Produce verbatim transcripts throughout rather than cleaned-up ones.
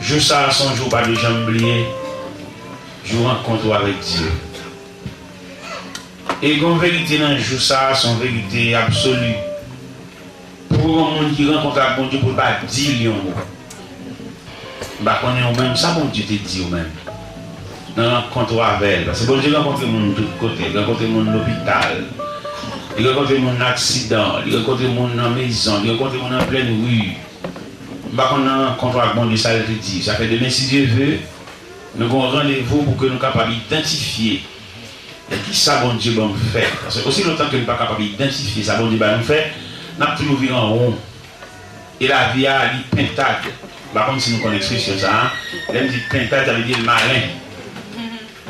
Jou sa a se yon jou w pa dwe janm bliye, jou rankont ou avèk Dye. E gen yon verite nan jou sa a, se yon verite absoli. Pou yon moun ki rankontre ak Bondye, pou l pa di l yon mo. M pa konnen ou menm, sa Bondye te di w menm nan rankont ou avè l? Paske Bondye rankontre moun tout kote. Li rankontre moun lopital. Li rankontre moun nan aksidan. Li rankontre moun nan mezon. Li rankontre moun an plen ri. M pa konn nan rankont ou ak Bondye sa l te di. Sa fè demen, si Dye vle, nou gen yon randevou pou ke nou kapab idantifye e kisa Bondye ban m fè. Paske osi lontan ke nou pa kapab idantifye sa Bondye ba nou fè, n ap toujou vire an won. E lavi a, li pentad. M pa konn si nou konn ekspresyon sa a. Lè m di pentad, sa vle di l malen.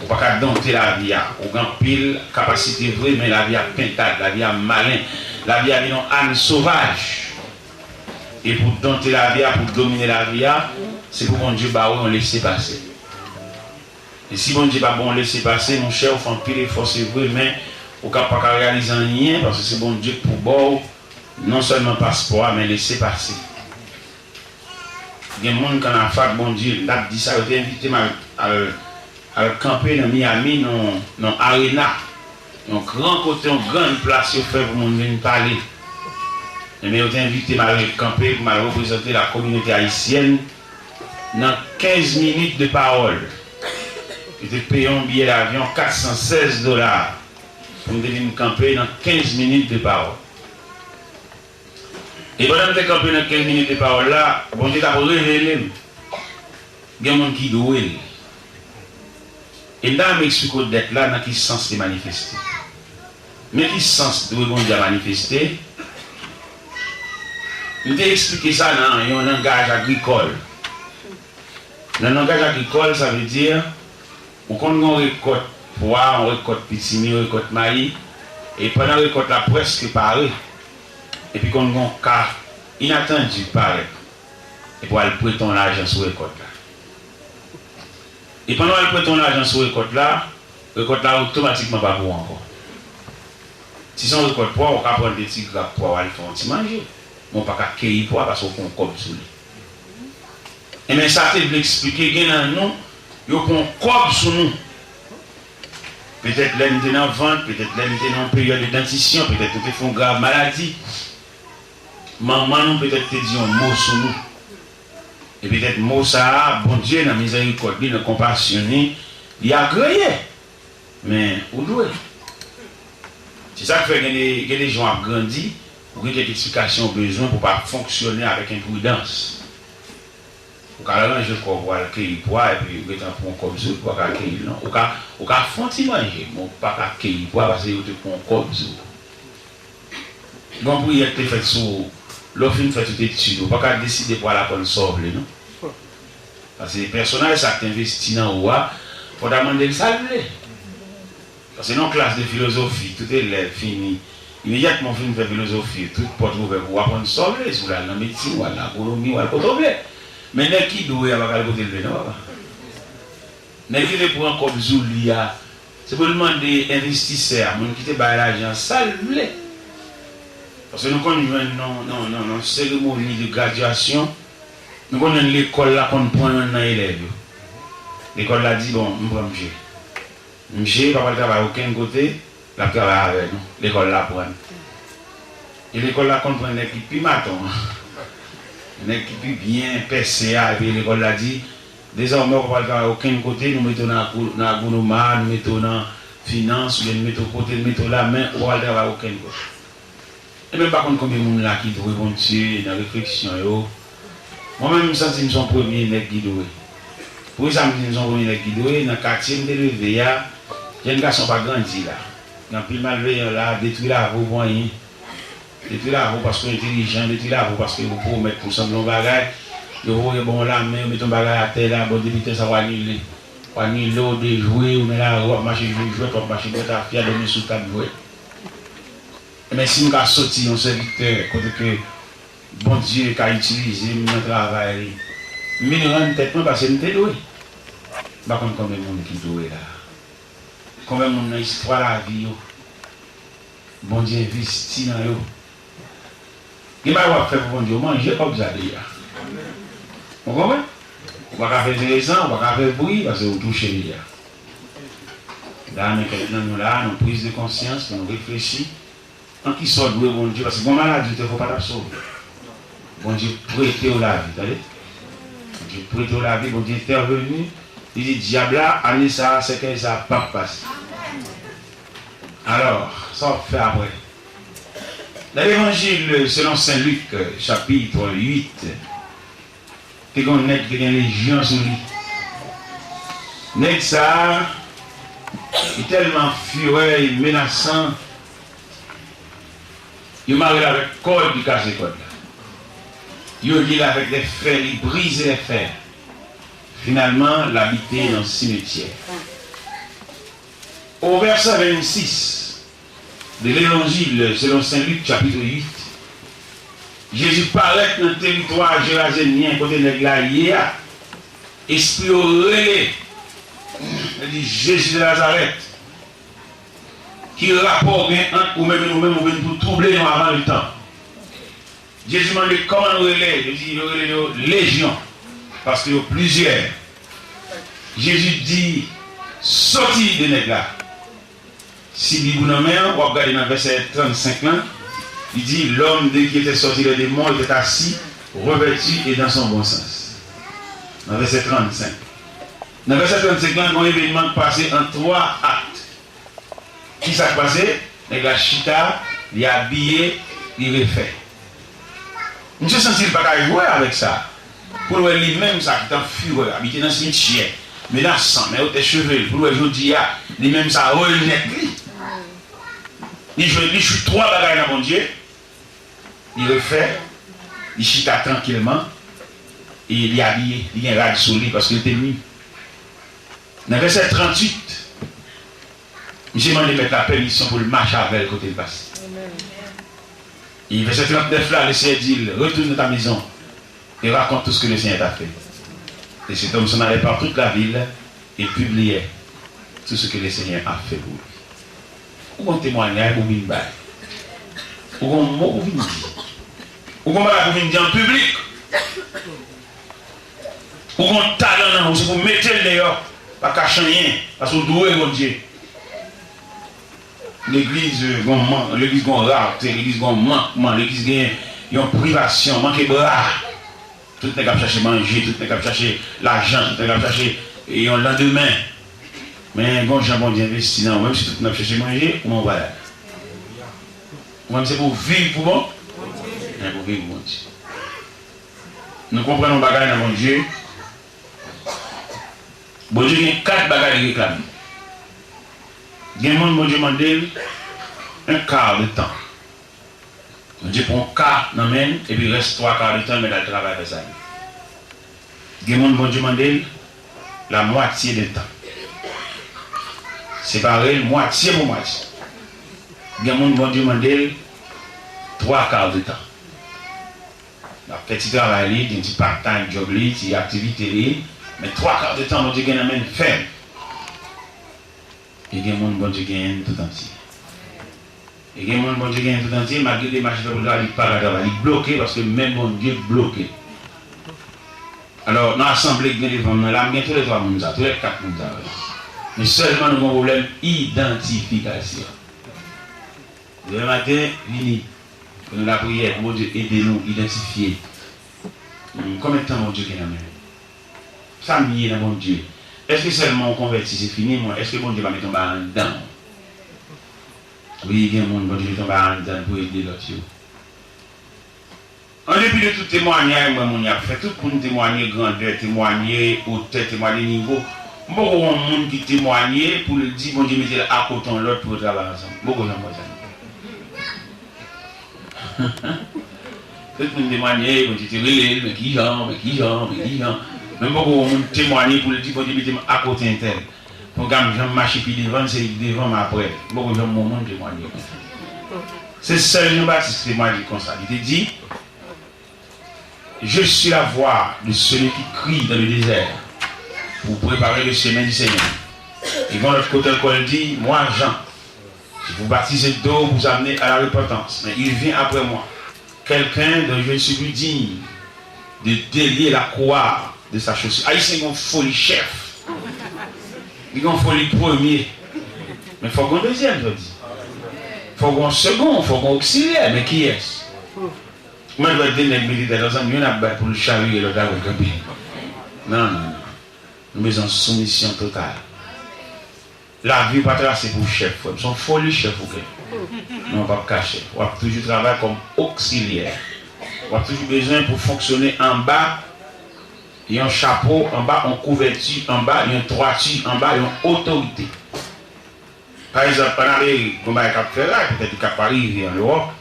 Ou pa ka donte lavi a. Ou gen anpil kapasite vre, men lavi a pentad, lavi a malen. Lavi a vin yon àn sovaj. E pou donte lavi a, pou domine lavi a, se pou Bondye ba ou yon lese pase. E si Bondye pa ba w yon lese pase, monchè, ou fè anpil efò, se vre, men ou ka pa ka reyalize anyen, paske se Bondye k pou ba w non sèlman paspò a, men lese pase. Gen moun k ann afak Bondye, m t ap di sa, yo te envite m al, al, al kanpe nan Miami, nan, nan arena, yon gran kote, yon gran plas yo fè pou moun vin pale. Ebyen, yo te envite m al kanpe pou m al reprezante la kominote ayisyèn nan kenz minit de pawòl. Yo te peye yon biyè davyon kat san sèz dola pou m te vin kanpe nan kenz minit de pawòl. E pandan m te kanpe nan kenz minit de pawòl la, Bondye t ap revele m gen moun ki dwe l. E m ta renmen eksplike w dèt la nan ki sans li manifeste. Men ki sans dwe Bondye a manifeste. M te eksplike sa nan yon langaj agrikòl. Nan langaj agrikòl, sa vle di, ou konn gen yon rekòt pwa, yon rekòt pitimi, yon rekòt mayi, e pandan rekòt la prèske pare, epi konn gen yon ka inatandi parèt, epi w al prete yon lajan sou rekòt la. E pandan w al prete yon lajan sou rekòt la, rekòt la otomatikman pa pou ou ankò. Si se yon rekòt pwa, ou ka pran de ti grap pwa, w al fè yon ti manje. Men ou pa ka keyi pwa paske ou pran yon kòb sou li. Ebyen, sa te vle eksplike, gen nan nou, yo pran yon kòb sou nou. Petèt lè n te nan vant, petèt lè n te nan yon peryòd de dantisyon, petèt nou te fè yon grav maladi. Manman nou petèt te di yon mo sou nou. E petèt mo sa a, Bondye, nan mizèrikòd li, nan konpasyon li, li agreye. Men, ou dwe. Se sa k fè gen de, gen de jan w ap grandi, ou gen kèk eksplikasyon ou bezwen pou w pa fonksyone avèk enpridans. Ou ka ranje kò w pou w al keyi pwa, epi ou gentan pran yon kòb sou ou, ou pa ka keyi l non. Ou ka, ou ka fè yon ti manje, men ou pa ka keyi pwa paske yo te pran yon kòb sou ou. Gen yon priyè k te fèt sou ou. Lè w fin fè tout etid ou, ou pa ka deside pou w al aprann sa w vle non. Paske pèsonaj sa k te envesti nan ou a, fò w ta mande l sa l vle. Paske nan yon klas de filozofi, tout elèv fini, imedyatman w fin fè filozofi, tout pòt ouvè pou w aprann sa w vle. Si w vle al nan medsin, w al nan agwonomi, w al kote w vle. Men nèg ki dwe a pa ka al kote l vle non, papa. Nèg ki te pran kòb sou li a, se pou l mande envestisè a, moun ki te bay lajan an, sa l vle. Paske nou konn jwenn nan, nan, nan, nan seremoni de gradyasyon, nou konn jwenn lekòl la konn pran yonn nan elèv yo. Lekòl la di, bon, m pran misye. Misye pa pral travay okenn kote, l ap travay avè nou. Lekòl la pran l. E lekòl la konn pran nèg ki pi maton an. Nèg ki pi byen pèse a, epi lekòl la di, dezòmè ou pa pral travay okenn kote, nou mete w nan agwo-, nan agwonoma, nou mete w nan finans, oubyen nou mete w kote, nou mete w la, men ou pa pral travay okenn kote. Ebyen, m pa konn konbyen moun la ki dwe Bondye nan refleksyon yo. Mwen menm, m santi m se yon premye nèg ki dwe. Poukisa m di m se yon premye nèg ki dwe? Nan katye m te leve a, jèn gason pa grandi la. Gen anpil malveyan la, detwi lavi w pou anyen. Detwi lavi w paske w entelijan, detwi lavi w paske ou pwomèt pou sanble yon bagay. Yo voye ba w lanmen, yo mete yon bagay atè la, bon, depi tan sa w anile. W anile, w dejwe, ou nan lari, w ap mache jwe jwèt, w ap mache bwè tafya, dòmi sou tab jwèt. Ebyen, si m ka soti yon sèvitè kote ke Bondye ka itilize m nan travay li, m vin rann tèt mwen paske m te dwe. M pa konn konbyen moun ki dwe la. Konbyen moun nan istwa lavi yo, Bondye envesti nan yo. Gen bagay w ap fè pou Bondye, w manje kòb sa deja. Ou konprann? Ou pa ka fè enteresan, ou pa ka fè bri, paske ou touche deja. La, men kèk nan nou la, nan priz de konsyans, pou nou reflechi. An ki sòt vre Bondye, paske gon maladi ou te fè ou pa t ap sove. Bondye prete w lavi, tande. Bondye prete w lavi, Bondye entèveni. Li di dyab la, ane sa a, sèkèy sa a p ap pase. Alò, sa w ap fè apre? Nan Levanjil selon Sen Lik, chapit uit, te gen yon nèg ki te gen lejyon sou li. Nèg sa a, li tèlman firè, li menasan, yo mare l avèk kòd, li kase kòd la. Yo lye l avèk lè fè, li brize lè fè. Finalman, l abite nan simetyè. O vèsè vennsis de Levanjil selon Sen Lik, chapit uit, Jezi parèt nan teritwa Jerazenyen kote nèg la ye a. Espri yo rele, yo di, Jezi de Nazarèt, ki rapò w gen ant ou menm e nou menm, ou vin pou twouble nou avan letan? Jezi mande, kòman nou rele? Yo di, yo rele yo Lejyon, paske yo plizyè. Jezi di, soti de nèg la. Si Bib ou nan men an, w ap gade nan vèsè trannsenk lan, li di, l'homme de qui était sorti les démons était assis, revêtu et dans son bon sens. Nan vèsè trannsenk. Nan vèsè trannsenk lan, gen yon evènman k pase an twa akt. Ki sa k pase? Nèg la chita, li abiye, li refè. Misye santi l pa ka jwe avèk sa. Pou l wè li menm sa ki t an firè, abite nan simityè, menasan, men otè cheve l, pou l wè jodi a, li menm sa renèt li. Li jwenn, li jwi twa bagay nan Bondye. Li refè, li chita trankilman, e li abiye, li gen rad sou li paske l te nwi. Nan vèsè tranntuit, misye mande mèt la pèmisyon pou l mache avè l kote l pase. E vèsè trannèf la, le Seyè di l, retourne dans ta maison et raconte tout ce que le Seigneur t'a fait. Et cet homme s'en allait par toute la ville et publiait tout ce que le Seigneur a fait pour lui. Ou gon temwanyaj pou vin bay. Ou gon mo pou vin di. Ou gon bagay pou vin di an piblik. Ou gon talan nan ou, se pou mete l deyò, pa kache anyen, paske ou dwe Bondye. Legliz, euh, gon man-, legliz gon rarte, legliz gon mankman, legliz gen yon privasyon, manke bra. Tout nèg ap chache manje, tout nèg ap chache lajan, tout nèg ap chache, eh, yon landemen. Men gon jan Bondye envesti nan ou, menm si tout moun ap chache manje, ou menm ou pa la. Ou menm se pou viv pou bon? Men pou viv pou Bondye. Nou konprann yon bagay nan Bondye. Bondye gen kat bagay li reklame. Gen moun Bondye mande l un quart de temps. Bondye pran yon ka nan men l, epi rès twa ka de tan, l mèt al travay fè sa li. Gen moun Bondye mande l la moitié de tan. Separe l mwatye pou mwatye. Gen moun Bondye mande l twa ka de tan. L ap fè ti travay li, gen ti part time job li, ti aktivite li, men twa ka de tan Bondye gen nan men l fè l. E gen moun Bondye genyen tout antye. E gen moun Bondye genyen tout antye, malgre demach li fè pou l travay, li pa ka travay, li bloke paske men Bondye bloke. Alò, nan asanble k gen devan m nan la, m gen toulètwa moun sa, toulèkat moun sa yo. Men sèlman nou gen yon pwoblèm idantifikasyon. Demen maten, vini. Pou nou lapriyè, pou Bondye ede nou idantifye. Hmm, konbyen tan Bondye gen nan men nou? Sa m ye nan Bondye? Èske sèlman ou konvèti, se fini? Mwen, èske Bondye pa mete yon bagay anndan w? Wi, gen moun Bondye mete yon bagay anndan l pou ede lòt yo. An depi de tout temwanyaj m wè moun y ap fè, tout moun temwanye grandè, temwanye otè, temwanye nivo. M poko wè yon moun ki temwanye pou l di Bondye mete l akote yon lòt pou yo travay ansanm. M poko janm wè sa. Tout moun temwanye, Bondye te rele l, men kijan, men kijan, men kijan. Men m poko wè yon moun temwanye pou l di Bondye mete m akote entèl. Pou m ka janm mache pi devan l, se li k devan m apre l. M poko janm wè yon moun temwanye konsa. Se sèl Jan Batis ki temwanye konsa. Li te di, Je suis la voix de celui qui crie dans le désert, pour préparer le chemin du Seigneur. E gen lòt kote ankò, l di, Moi, Jean, je vous baptise d'eau pour vous amener à la repentance, mais il vient après moi, quelqu'un dont je ne suis plus digne de délier la croix de sa chaussure. Ayisyen gen yon foli chèf. Li gen yon foli premye. Men fòk gen yon dezyèm, sa di. Fòk gen yon segon, fòk gen yon oksilyè. Men kiyès? Mwen, lè de nèg militè ansanm, youn ap bat pou l chavire lòt la pou l kanpe. Non, non, non. Nou bezwen soumisyon total. Lavi w pa trase pou chèf, frè m. Se yon foli chèf ou gen. Men w p ap ka chèf. W ap toujou travay kòm oksilyè. W ap toujou bezwen pou fonksyone anba yon chapo, anba yon kouvèti, anba yon twati, anba yon otorite. Pa egzanp, ann Amerik, gen bagay k ap fè ray, petèt li ka pa rive ann Ewòp.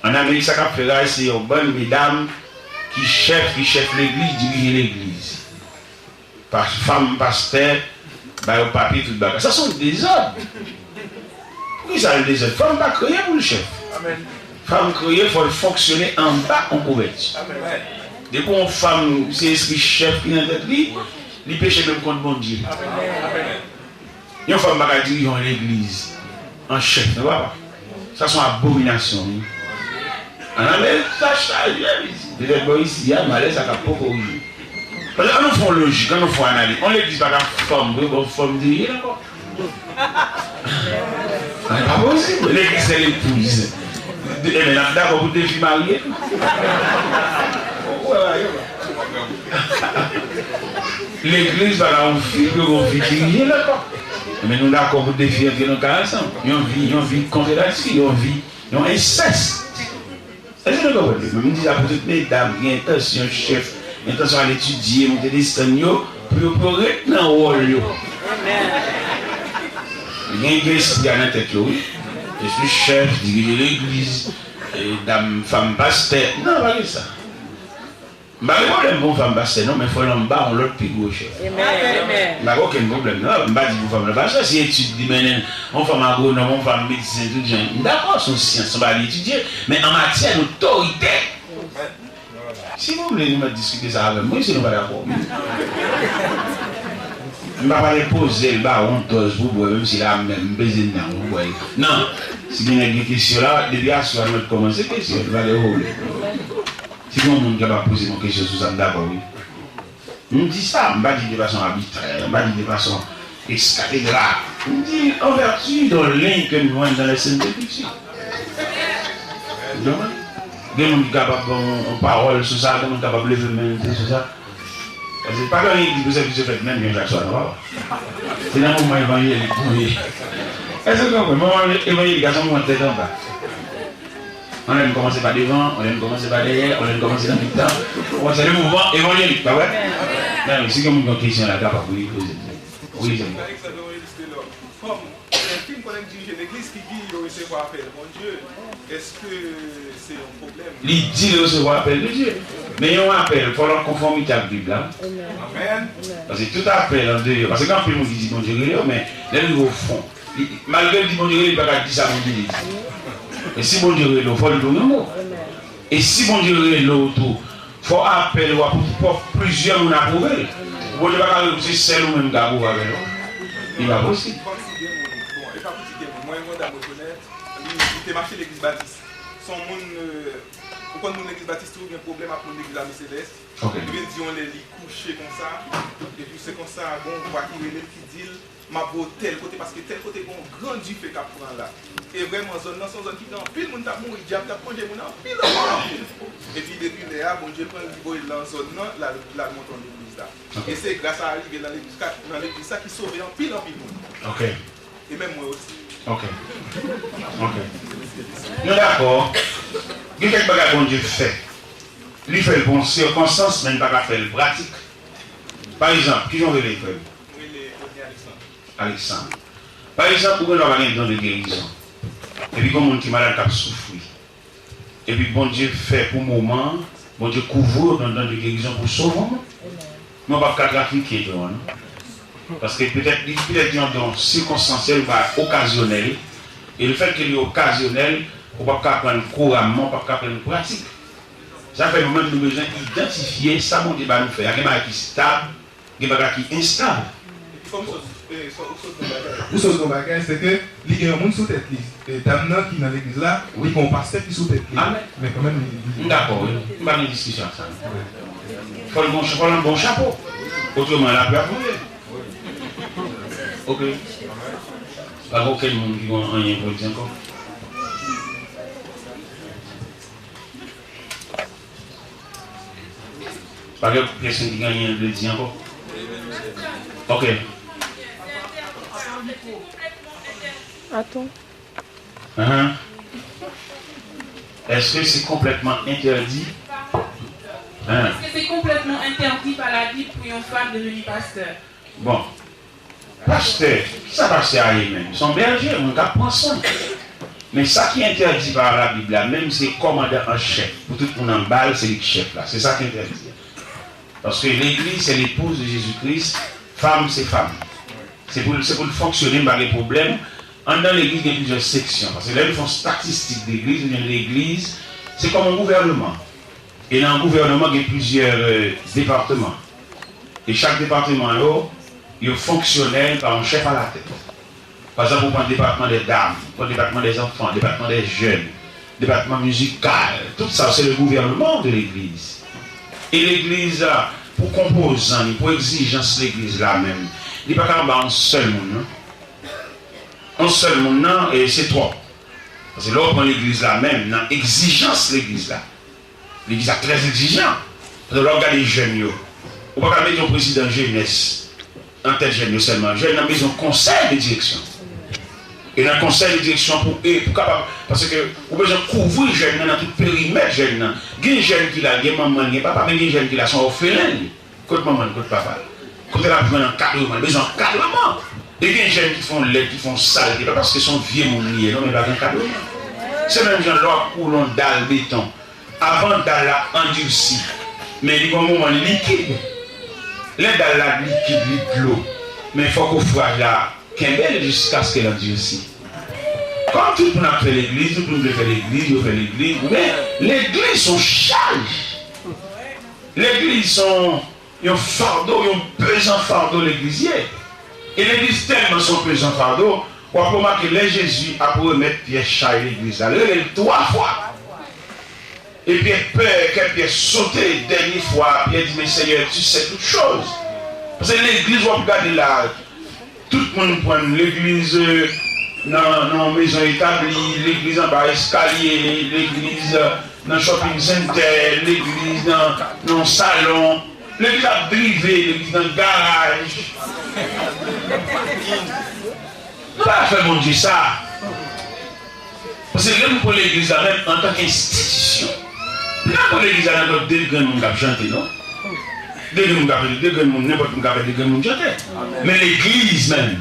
Ann Amerik, sa k ap fè ray, se yon bann medam ki chèf, ki chèf legliz, dirije legliz. Pa, fanm pastè, ba yo papye, tout bagay. Sa se yon dezòd. Poukisa l dezòd? Fanm pa kreye pou l chèf. Fanm kreye, fò l fonksyone anba yon kouvèti. Depi yon fanm, se espri chèf ki nan tèt li, li peche menm kont Bondye. Yon fanm pa ka dirije yon legliz an chèf, non, papa. Sa se yon abominasyon, wi. Ann Amerik, sa chaje, wi. Petèt bò isi a, malè sa ka poko rive. Paske ann nou fè yon lojik, ann nou fè yon analiz. Yon legliz pa ka fòm, wi, bon, fòm dirije l ankò. Sa pa posib. Legliz se legliz. Ebyen, n ap dakò pou de fi marye tou. Legliz pa ka yon fi, pou yon fi dirije l ankò. Men nou dakò pou de fi antre nan kay ansanm. Yon vi, yon vi konfederasyon, yon vi, yon ensès. Èske nou konprann? Men m di sa pou tout medam ki gen entansyon chèf, entansyon al etidye, monte desann yo, pou yo, pou yo ret nan wòl yo. Gen, gen espri a nan tèt yo, wi. Espri chèf, dirije legliz, e, dam, fanm pastè. Non, pa gen sa. M pa gen pwoblèm pou yon fanm pastè non, men fò l anba yon lòt pi gwo chèf. M pa gen okenn pwoblèm non. M pa di pou fanm nan pastè, si etid li mennen, yon fanm agwonòm, yon fanm medsen, tout jan. M dakò, se yon syans, se yon bagay li etidye, men an matyè dotorite, si nou vle, nou mèt diskite sa avè m, wi, si nou pa dakò. M pa pral enpoze l ba w yon dòz pou bwè, menm si la menm m peze nan ou bwè. Non, si gen nèg gen kesyon la, depi aswè a nou mèt kòmanse kesyon, nou pa gen pwoblèm. Si gen yon moun ki kapab poze m yon kesyon sou sa, m dakò, wi. M di sa, m pa di de fason abitrè, m pa di de fason ekstrategra. M di an vèti de liy ke m jwenn dans les Saintes Écritures. Gen moun ki kapab ban yon, yon pawòl sou sa, gen moun ki kapab leve men li sou sa. Paske pa gen anyen ki pou sèvis yo fèt menm jan chak swa, non, papa. Se nan moman evanjelik nou ye. Èske w konprann? Moman evanjelik a se yon moman tèt anba. Yon lè n kòmanse pa devan, yon lè n kòmanse pa dèyè, yon lè n kòmanse nan mitan. Ou konprann, se le mouvman evanjelik, pa vre? Men si gen moun ki gen kesyon la, kapab, wi, poze. Wi, Jean. Alexandre Evangeliste Lò. Kòm, e, fi m konnen k dirije legliz ki di yo resevwa apèl Bondye, èske se yon pwoblèm? Li di l resevwa apèl de Dye. Men yon apèl, fò l an konfòmite ak Bib la. Amèn. Paske tout apèl andeyò, paske gen anpil moun ki di Bondye rele yo, men lè l rive o fon, li, malgre l di Bondye rele, li pa ka di sa Bondye di. E si Bondye rele w, fò l di w yon mo. E si Bondye rele w tou, fò apèl ou a pou, pou plizyè moun apwouve l. Bondye pa ka rele w, se sèl ou menm ki apwouve apèl ou. Li pa posib. Kòmsi gen moun, bon, e pa pou di gen moun. Mwen, yon dam rekonèt, li, li te mache legliz batis. Se yon moun, e, ou konn moun legliz batis toujou gen pwoblèm ak moun legliz la Mesedès. Ok. Li vin di yon lè li kouche konsa, epi se konsa, gon vwa ki rele l, ki di l, m ap voye w tèl kote, paske tèl kote gen yon gran dife k ap pran la. E vrèman, zòn nan se yon zòn ki gen anpil moun k ap mouri, dyab t ap manje moun anpil, anpil, anpil. Epi depi lè a, Bondye pran l, li voye l nan zòn nan, l al, l al monte yon legliz la. Ok. E se gras a rive nan legliz, nan legliz sa ki sove anpil, anpil moun. Ok. E menm mwen osi. Ok. Ok. Nou dakò. Gen kèk bagay Bondye fè. Li fè l pou yon sikonstans, men li pa ka fè l pratik. Pa egzanp, kijan w rele, frè m? Mwen rele Rodney Alexandre. Alexandre. Pa egzanp, ou gen dwa pa gen don de gerizon. Epi gen moun ki malad k ap soufri. Epi Bondye fè pou moman an, Bondye kouvri w nan don de gerizon pou w sove yon moun. Men w p ap ka trafike don an non. Paske petèt li, petèt li yon don sikonstansyèl, pa okazyonèl. E lefètke li okazyonèl, ou p ap ka pran l kouramman, ou p ap ka pran l pratik. Sa fè nou menm nou bezwen idantifye sa Bondye ba nou fè a. Gen bagay ki stab, gen bagay ki enstab. Epi kòm sòs, e, sò-, ou sòs bon bagay. Ou sòs bon bagay, se ke li gen yon moun sou tèt li. E, dam nan ki nan legliz la, li gen yon pastè ki sou tèt li. Amèn. Men kanmenm, li, li, m dakò, wi. M pa gen diskisyon ak sa, non. Wi. Fò l gon, fò l an bon chapo. Otreman, lapli ap tonbe. Oke. Pa gen okenn moun ki gen anyen pou l di ankò. Pa gen pèsonn ki gen anyen l vle di ankò. Oke. Atann. Ahan. Èske se konplètman entèdi? Ahan. Èske se konplètman entèdi pa Labib pou yon fanm deveni pastè? Bon. Pastè, kisa pastè a ye menm? Se yon bèje, moun k ap pran swen. Men sa ki entèdi pa Labib la menm, se kòmandan an chèf. Pou tout moun anba l, se li k chèf la. Se sa ki entèdi a. Paske legliz se l'épouse de Jésus-Christ, fanm se fanm. Se pou, se pou l fonksyone, m pa gen pwoblèm. Anndan legliz gen plizyè seksyon. Paske lè nou fè yon statistik legliz, nou jwenn legliz, se kòm yon gouvèneman. E nan yon gouvèneman, gen plizyè, euh, depatman. E chak depatman yo, yo fonksyonèl pa yon chèf alatèt. Pa egzanp, ou pran depatman dè dam, ou pran depatman dè zanfan, depatman dè jèn, depatman mizikal. Tout sa, se le gouvernement de legliz. E legliz la, pou konpozan li, pou egzijans legliz la menm, li pa ka anba yon sèl moun, non. Yon sèl moun, non, e se twòp. Paske lè w pran legliz la menm, nan egzijans legliz la, legliz la trè egzijan. Paske lè w ap gade jèn yo, ou pa ka mete yon prezidan jenès nan tèt jèn yo sèlman. Jèn nan bezwen yon konsèy de direksyon. E nan konsèy de direksyon pou, e pou kapab, paske ou bezwen kouvri jèn nan, nan tout perimèt jèn nan. Gen jèn ki la, gen manman l, gen papa, men gen jèn ki la, se yon òfelen li. Kot manman l, kot papa l? Kote l ap jwenn ankadreman? Li bezwen ankadreman. E gen jèn ki fè yon lèd, ki fè yon salte, pa paske se yon vye moun li ye, non, men li pa gen ankadreman. Se menm jan lè w ap koule yon dal beton. Avan dal la andirsi, men li gen yon moman li likid. Lè dal la likid, li dlo. Men fòk ofraj la kenbe l jiskaske l andirsi. Kòm tout moun ap fè legliz, tout moun vle fè legliz, yo fè legliz, men legliz se yon chaj. Legliz se yon, yon fado, yon pezan fado legliz ye. E legliz tèlman se yon pezan fado, w ap remake lè Jezi ap remèt Pyè chay legliz la, li rele l twa fwa. E Pyè pè, kè Pyè sote, dènye fwa, Pyè di, men Senyè, tu sais toutes choses. Paske legliz w ap gade la, tout moun pran legliz, euh, nan, nan mezon etabli, legliz anba eskalye, legliz, euh, nan shopping center, legliz nan, nan salon, legliz ap drive, legliz nan garaj. Nou pa fè Bondye sa. Paske lè nou pran legliz la menm antanke enstitisyon, nou pa pran legliz la nan de grenn moun k ap chante, non. De grenn moun k ap chante, de grenn moun, nenpòt moun ka fè de grenn moun chante. Men legliz menm,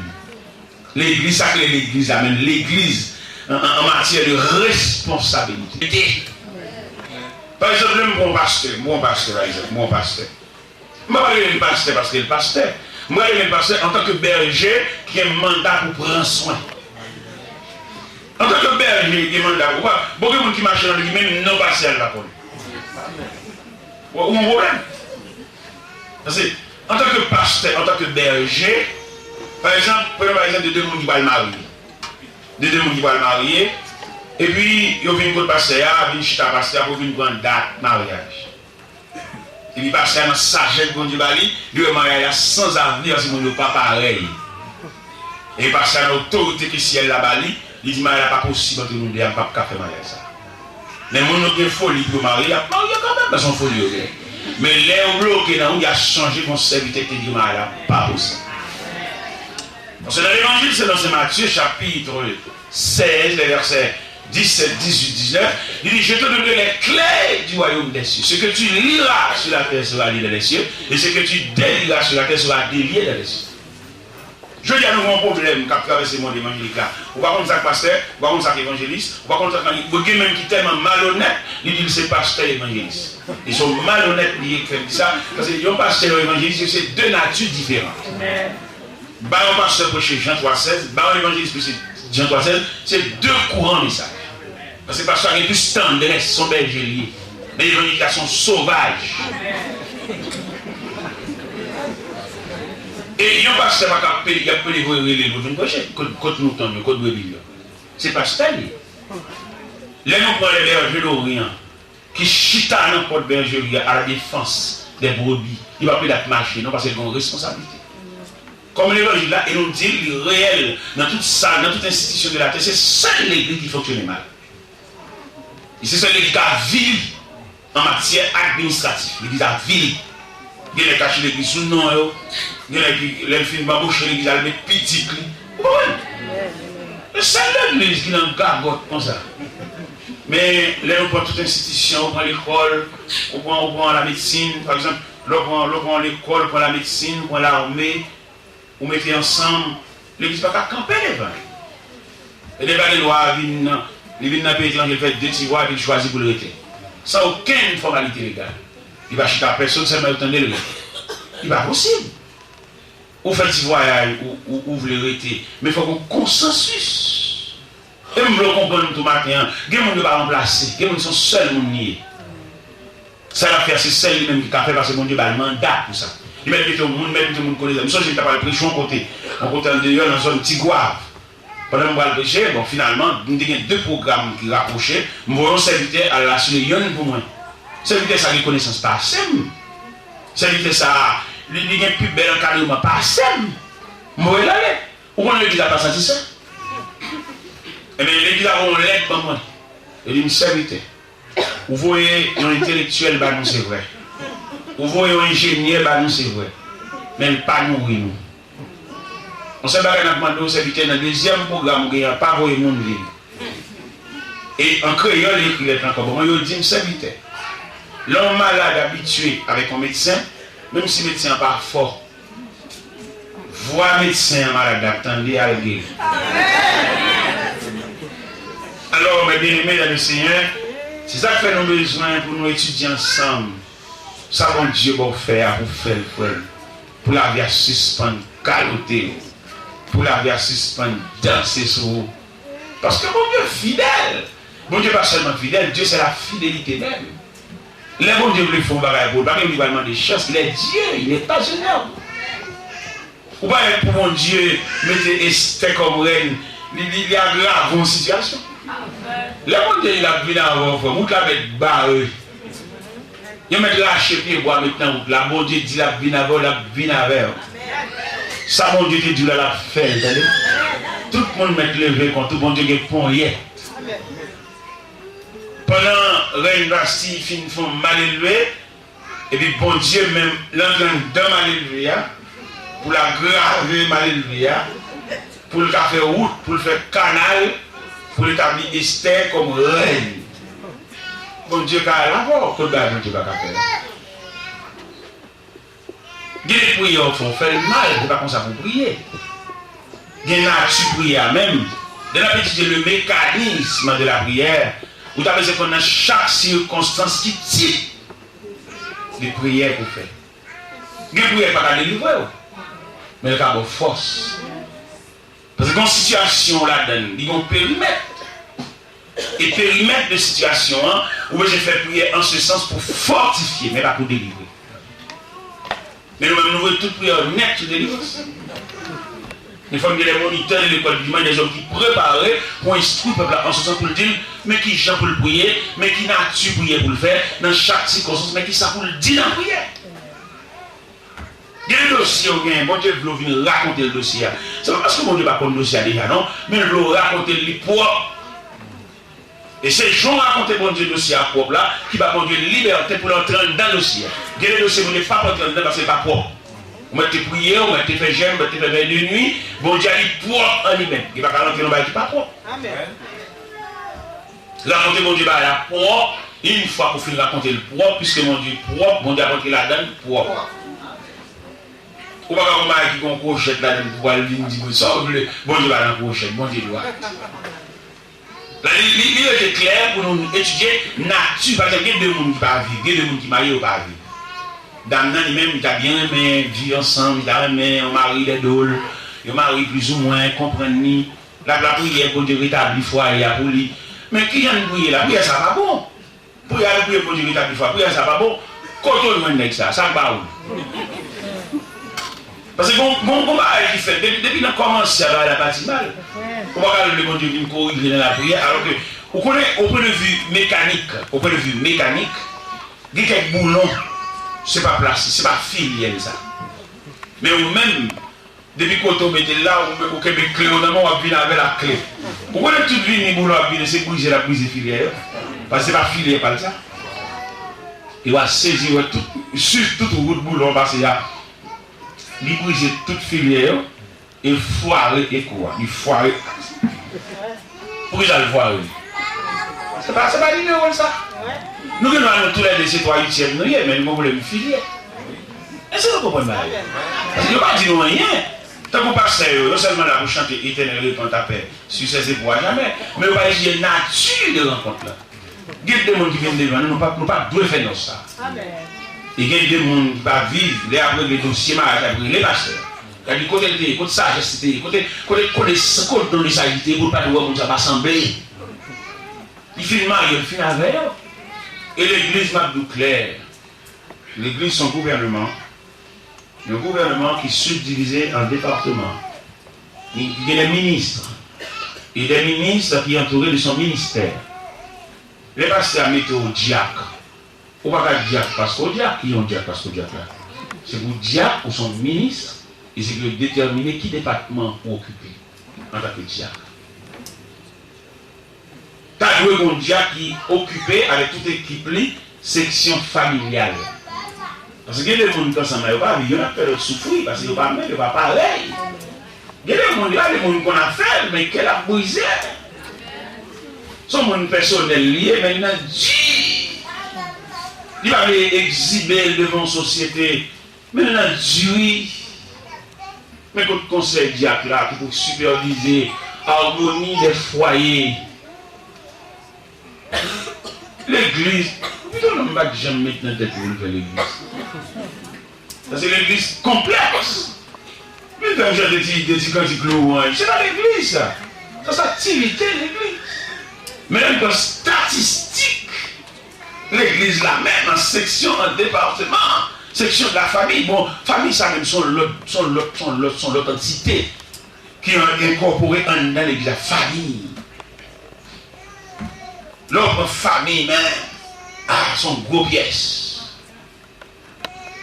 legliz, sa k rele legliz la menm, legliz, an, an, an matyè de responsabilite. Pa egzanp, lè m pran yon pastè, m pran yon pastè, pa egzanp, m pran yon pastè. M pa pral rele l pastè paske l pastè. M pral rele l pastè antanke bèje ki gen manda pou pran swen. Antanke bèje ki gen manda pou, bon, gen moun ki mache nan legliz, menm non pastè a l pa konnen. Ou, ou gen pwoblèm. Paske, antanke pastè, antanke bèje, pa egzanp, pran pa egzanp de de moun ki pral marye. De de moun ki pral marye, epi yo vin kot pastè a, vin chita pastè a pou vin pran dat maryaj. Epi pastè a nan sajès Bondye ba li, li wè maryaj la sanzavni paske moun yo pa parèy. E pastè a nan otorite ke syèl la ba li, li di maryaj la pa posib ant nou de a, m p ap ka fè maryaj sa. Men moun yo gen foli pou yo marye, y ap marye kanmenm, men se yon foli yo gen. Men lè yo bloke nan wout, y a sonje gon sèvitè ki te di maryaj la pa posib. Paske nan levanjil selon Sen Matye, chapit sèz, lè vèsè disèt, dizuit, diznèf, li di, je te donnerai les clés du royaume des cieux. Ce que tu liras sur la terre sera lié dans les cieux, et ce que tu délieras sur la terre sera délié dans les cieux. Jodi a, nou gen yon pwoblèm k ap travèse mond evanjelik la. Ou pa konn sa k pastè, ou pa konn sa k evanjelis, ou pa konn sa k, bon, gen menm ki tèlman malonèt, li di l se pastè evanjelis. E se yon malonèt li ye k fè l di sa, paske yon pastè, yon evanjelis, se de nati diferan. Ba yon pastè preche Jan twa sèz, ba yon evanjelis preche Jan twa sèz, se de kouran mesaj. Paske pastè a gen plis tandrès, se yon bèje li ye. Men evanjelis la se yon sovaj. E yon pastè pa ka pede, y ap pede voye rele l pou l vin preche. Kot, kot mouton yo, kot brebi yo? Se pastè li ye. Lè nou pran lè bèje Loryan, ki chita nan pòt bèjeri a, à la défense, Dè brebis. Li p ap ede ak mache, non, paske l gen yon responsablite. Kòm levanjil la, e nou di l, li reyèl nan tout sal, nan tout enstitisyon de latè, se sèl legliz ki fonksyone mal. E se sèl legliz ki ka viv an matyè administratif. Legliz avili. Gen nèg k achte legliz sou non yo. Gen nèg ki, lè l fin banboche legliz, al met pitit li. Ou konprann? E sèl legliz ki nan gagòt konsa. Men, lè nou pran tout enstitisyon, ou pran lekòl, ou pran, ou pran lamedsin, pa egzanp, lè w pran, lè w pran lekòl, ou pran lamedsin, ou pran lame, ou mete ansanm, legliz pa ka kanpe devan l. E depi lwa a vin nan, li vin nan peyi etranje, li fè de ti vwa, epi li chwazi pou l rete. San okenn fòmalite legal. Li pa chita ak pèsonn, sèlman yo tande l rete. Li pa posib. Ou fè ti vwayaj, ou, ou, ou vle rete. Men fòk yon konsansis. E m vle w konprann tou maten an, gen moun yo pa ranplase, gen moun se yon sèl moun li ye. Sa l ap fè a, se sèl li menm ki ka fè, paske Bondye ba l manda pou sa. Li mèt mete yon moun, mèt mete yon moun kote. M sonje m t ap al preche yon kote, yon kote andeyò, nan zòn Tigwav. Pandan m pral preche, bon, finalman, m te gen de pwogram ki rapwoche, m voye yon sèvitè al asire yonn pou mwen. Sèvitè sa gen konesans pase m. Sèvitè sa, li, li gen pi bèl ankadreman pase m. M voye l ale. Ou konnen legliz la pa santi sa? Ebyen, legliz la voye yon lèt ban mwen. Yo di m, sèvitè, ou voye yon entelektyèl ba nou, se vre. Ou voye yon enjenyè ba nou, se vre. Men l pa nouri nou. Yon sèl bagay n ap mande w, sèvitè, nan dezyèm pwogram ou genyen an, pa voye moun vin. E an kreyòl, yo ekri lèt la ankò ban mwen, yo di m, sèvitè, lè yon malad abitye avèk yon medsen, menm si medsen an pa fò, vwa medsen an malad la ap tande al geri. Alò, mes bien-aimés dans le Seigneur, se sa k fè nou bezwen pou nou etidye ansanm sa Bondye ba w fè a pou w fè l, frè m. Pou lavi a sispann kalote w. Pou lavi a sispann danse sou ou. Paske Bondye fidèl. Bondye pa sèlman fidèl, Dieu c'est la fidélité même. Lè Bondye vle fè yon bagay pou ou, pa gen moun ki pral mande chans, il est Dieu, il n'est pas un homme. Ou pa wè pou Bondye mete Estè kòm rèn, li, li, li agrave yon sitiyasyon. Lè Bondye di l ap vin avè w, frè m, wout la mèt bare. Yo mèt rache pyebwa met nan wout la. Bondye di l ap vin avè w, l ap vin avè w. Sa Bondye te di w la, l ap fè l, tande. Tout moun mèt leve kont ou, Bondye gen ponyèt. Pandan rèn Vasti fin fè yon malelve, epi Bondye menm, l antre anndan malelve a, pou l agrave malelve a, pou l ka fè wout, pou l fè kanal, pou l etabli Estè kòm rèn. Bondye ka al avè w, kot bagay Bondye pa ka fè la? Gen de priyè w fè, w fè l mal, se pa konsa pou w priye. Gen nati priyè a menm. Lè n ap etidye le mécanisme de la prière, ou ta bezwen konn nan chak sikonstans ki tip de priyè pou w fè. Gen priyè k pa ka delivre w, men l ka ba w fòs. Paske gen yon sitiyasyon w ladan l, li gen yon perimèt. E perimèt de sitiyasyon an, ou bezwen fè priyè an se sans pou fòtifye, men pa pou delivre. Men nou menm, nou vle tout priyè nèt sou delivrans. Men fò n gen de monitè de lekòl dimanch, de zòm ki prepare pou enstwi pèp la an se sans pou l di l, men ki jan pou l priye, men ki nati priyè pou l fè, nan chak sikonstans, men ki sa pou l di nan priyè. Gen de dosye ou genyen, Bondye vle w vin rakonte l dosye a. Se pa paske Bondye pa konn dosye a deja, non, men l vle w rakonte l li pwòp. E se jan w rakonte Bondye dosye a pwòp la, ki ba Bondye libète pou l antre anndan dosye a. Gen de dosye Bondye p ap antre anndan paske l pa pwòp. Ou mèt te priye, ou mèt te fè jèn, ou mèt te fè vèy de nwi, Bondye a li pwòp an li menm. Li pa ka rantre nan bagay ki pa pwòp. Amèn. Rakonte Bondye bagay la pwòp, yon fwa pou fin rakonte l pwòp, piske Bondye pwòp, Bondye ap antre ladan l pwòp. Ou pa ka gon bagay ki gon kwochèt ladan l pou al vin di Bondye sa w vle, Bondye pa nan kwochèt, Bondye dwat. La, li, li, li rete klè pou nou etidye nati, pa egzanp, gen de moun ki pa viv, gen de moun ki marye, yo pa viv. Dam nan, li menm, li ta byen renmen viv ansanm, li ta renmen yon mari lè do l, yon mari plizoumwen konprann li, l ap lapriyè, Bondye retabli fwaye a pou li. Men kijan n priye la? Priyè sa pa bon. Priyè, al priye Bondye retabli fwa. Priyè sa pa bon. Kote w jwenn nèg sa? Sa k ba ou l? Paske gon, gon, gon bagay ki fèt. Depi, depi nan kòmanse a, bagay la pati mal. Ou pa ka vle Bondye vin korije nan lapriyè, alò ke, ou konnen, au point de vue mécanique, au point de vue mécanique, gen kèk boulon Se pa plas li, se pa filyè l sa. Men ou menm, depi kote w mete l la, ou, ou kenbe kle w nan men w, w ap vin avè l ak kle. Ou konnen tout vini boulon ap vini, se brize l ap brize filyè yo. Paske se pa filyè pa l sa. E w a sezi wè tout, swiv tout wout boulon pase a. Li brize tout filyè yo. E fware ekou a. Li fware. Poukisa l fware? Se pa, se pa nimewo l sa. Nou gen dwa nou toulède se twa uityèm nou ye, men nou gen pwoblèm filyè. Èske nou konprann bagay yo? Paske yo pa di nou anyen. Tankou pastè yo, yo sèlman la pou chante Éternel répand ta paix sur ses époux à jamais. Men yo pa etidye nati de rankont la. Gen de moun ki vin devan nou, nou pa, nou pa dwe fè nòs sa. E gen de moun ki pa viv, lè y ap regle dosye maryaj, y ap rele pastè. Y ap di kote l te ye, kote sajès li te ye, kote, kote, kote, kote don de saj li te ye, pou l pa te wè moun sa pa sanble. Li fin marye, li fin avè yo. E legliz, m ap di w klè, legliz se yon gouvènman, yon gouvènman ki sibdivize an depatman. Li, li gen des ministres. E des ministres ki antoure de son ministère. Lè pastè a mete w dyak, ou pa ka dyak paske w dyak. Ki yon dyak paske w dyak la? Se pou dyak ou se yon minis, e se pou yo detèmine ki depatman ou okipe antanke dyak. Ta dwe gen yon dyak ki okipe avèk tout ekip li seksyon familyal. Paske gen de moun k ansanm la, yo pa viv, youn ap fè lòt soufri, paske yo pa menm, yo pa parèy. Gen de moun, gen de moun konn afè l, men kè l ap brize. Se yon moun pèsonèl li ye, men li nan di. Li pa vle egzibe l devan yon sosyete. Men nan diri, men kot konsèy dyak la ki pou sipèvize armoni dè fwaye. Legliz, pito non m pa t janm met nan tèt mwen fè legliz. Sa se legliz konplèks. Men fè m chante ti, de ti kantik lwanj. Se pa legliz sa. Sa se aktivite legliz. Men lè n pran estatistik, legliz la menm an seksyon, an depatman, seksyon de la famille. Bon, fanmi sa menm se yon lòt, se yon lòt, se yon lòt, se yon lòt antite ki an, enkòpore anndan legliz la. Fanmi. Lè w pran fanmi menm, ah, se yon gwo pyès.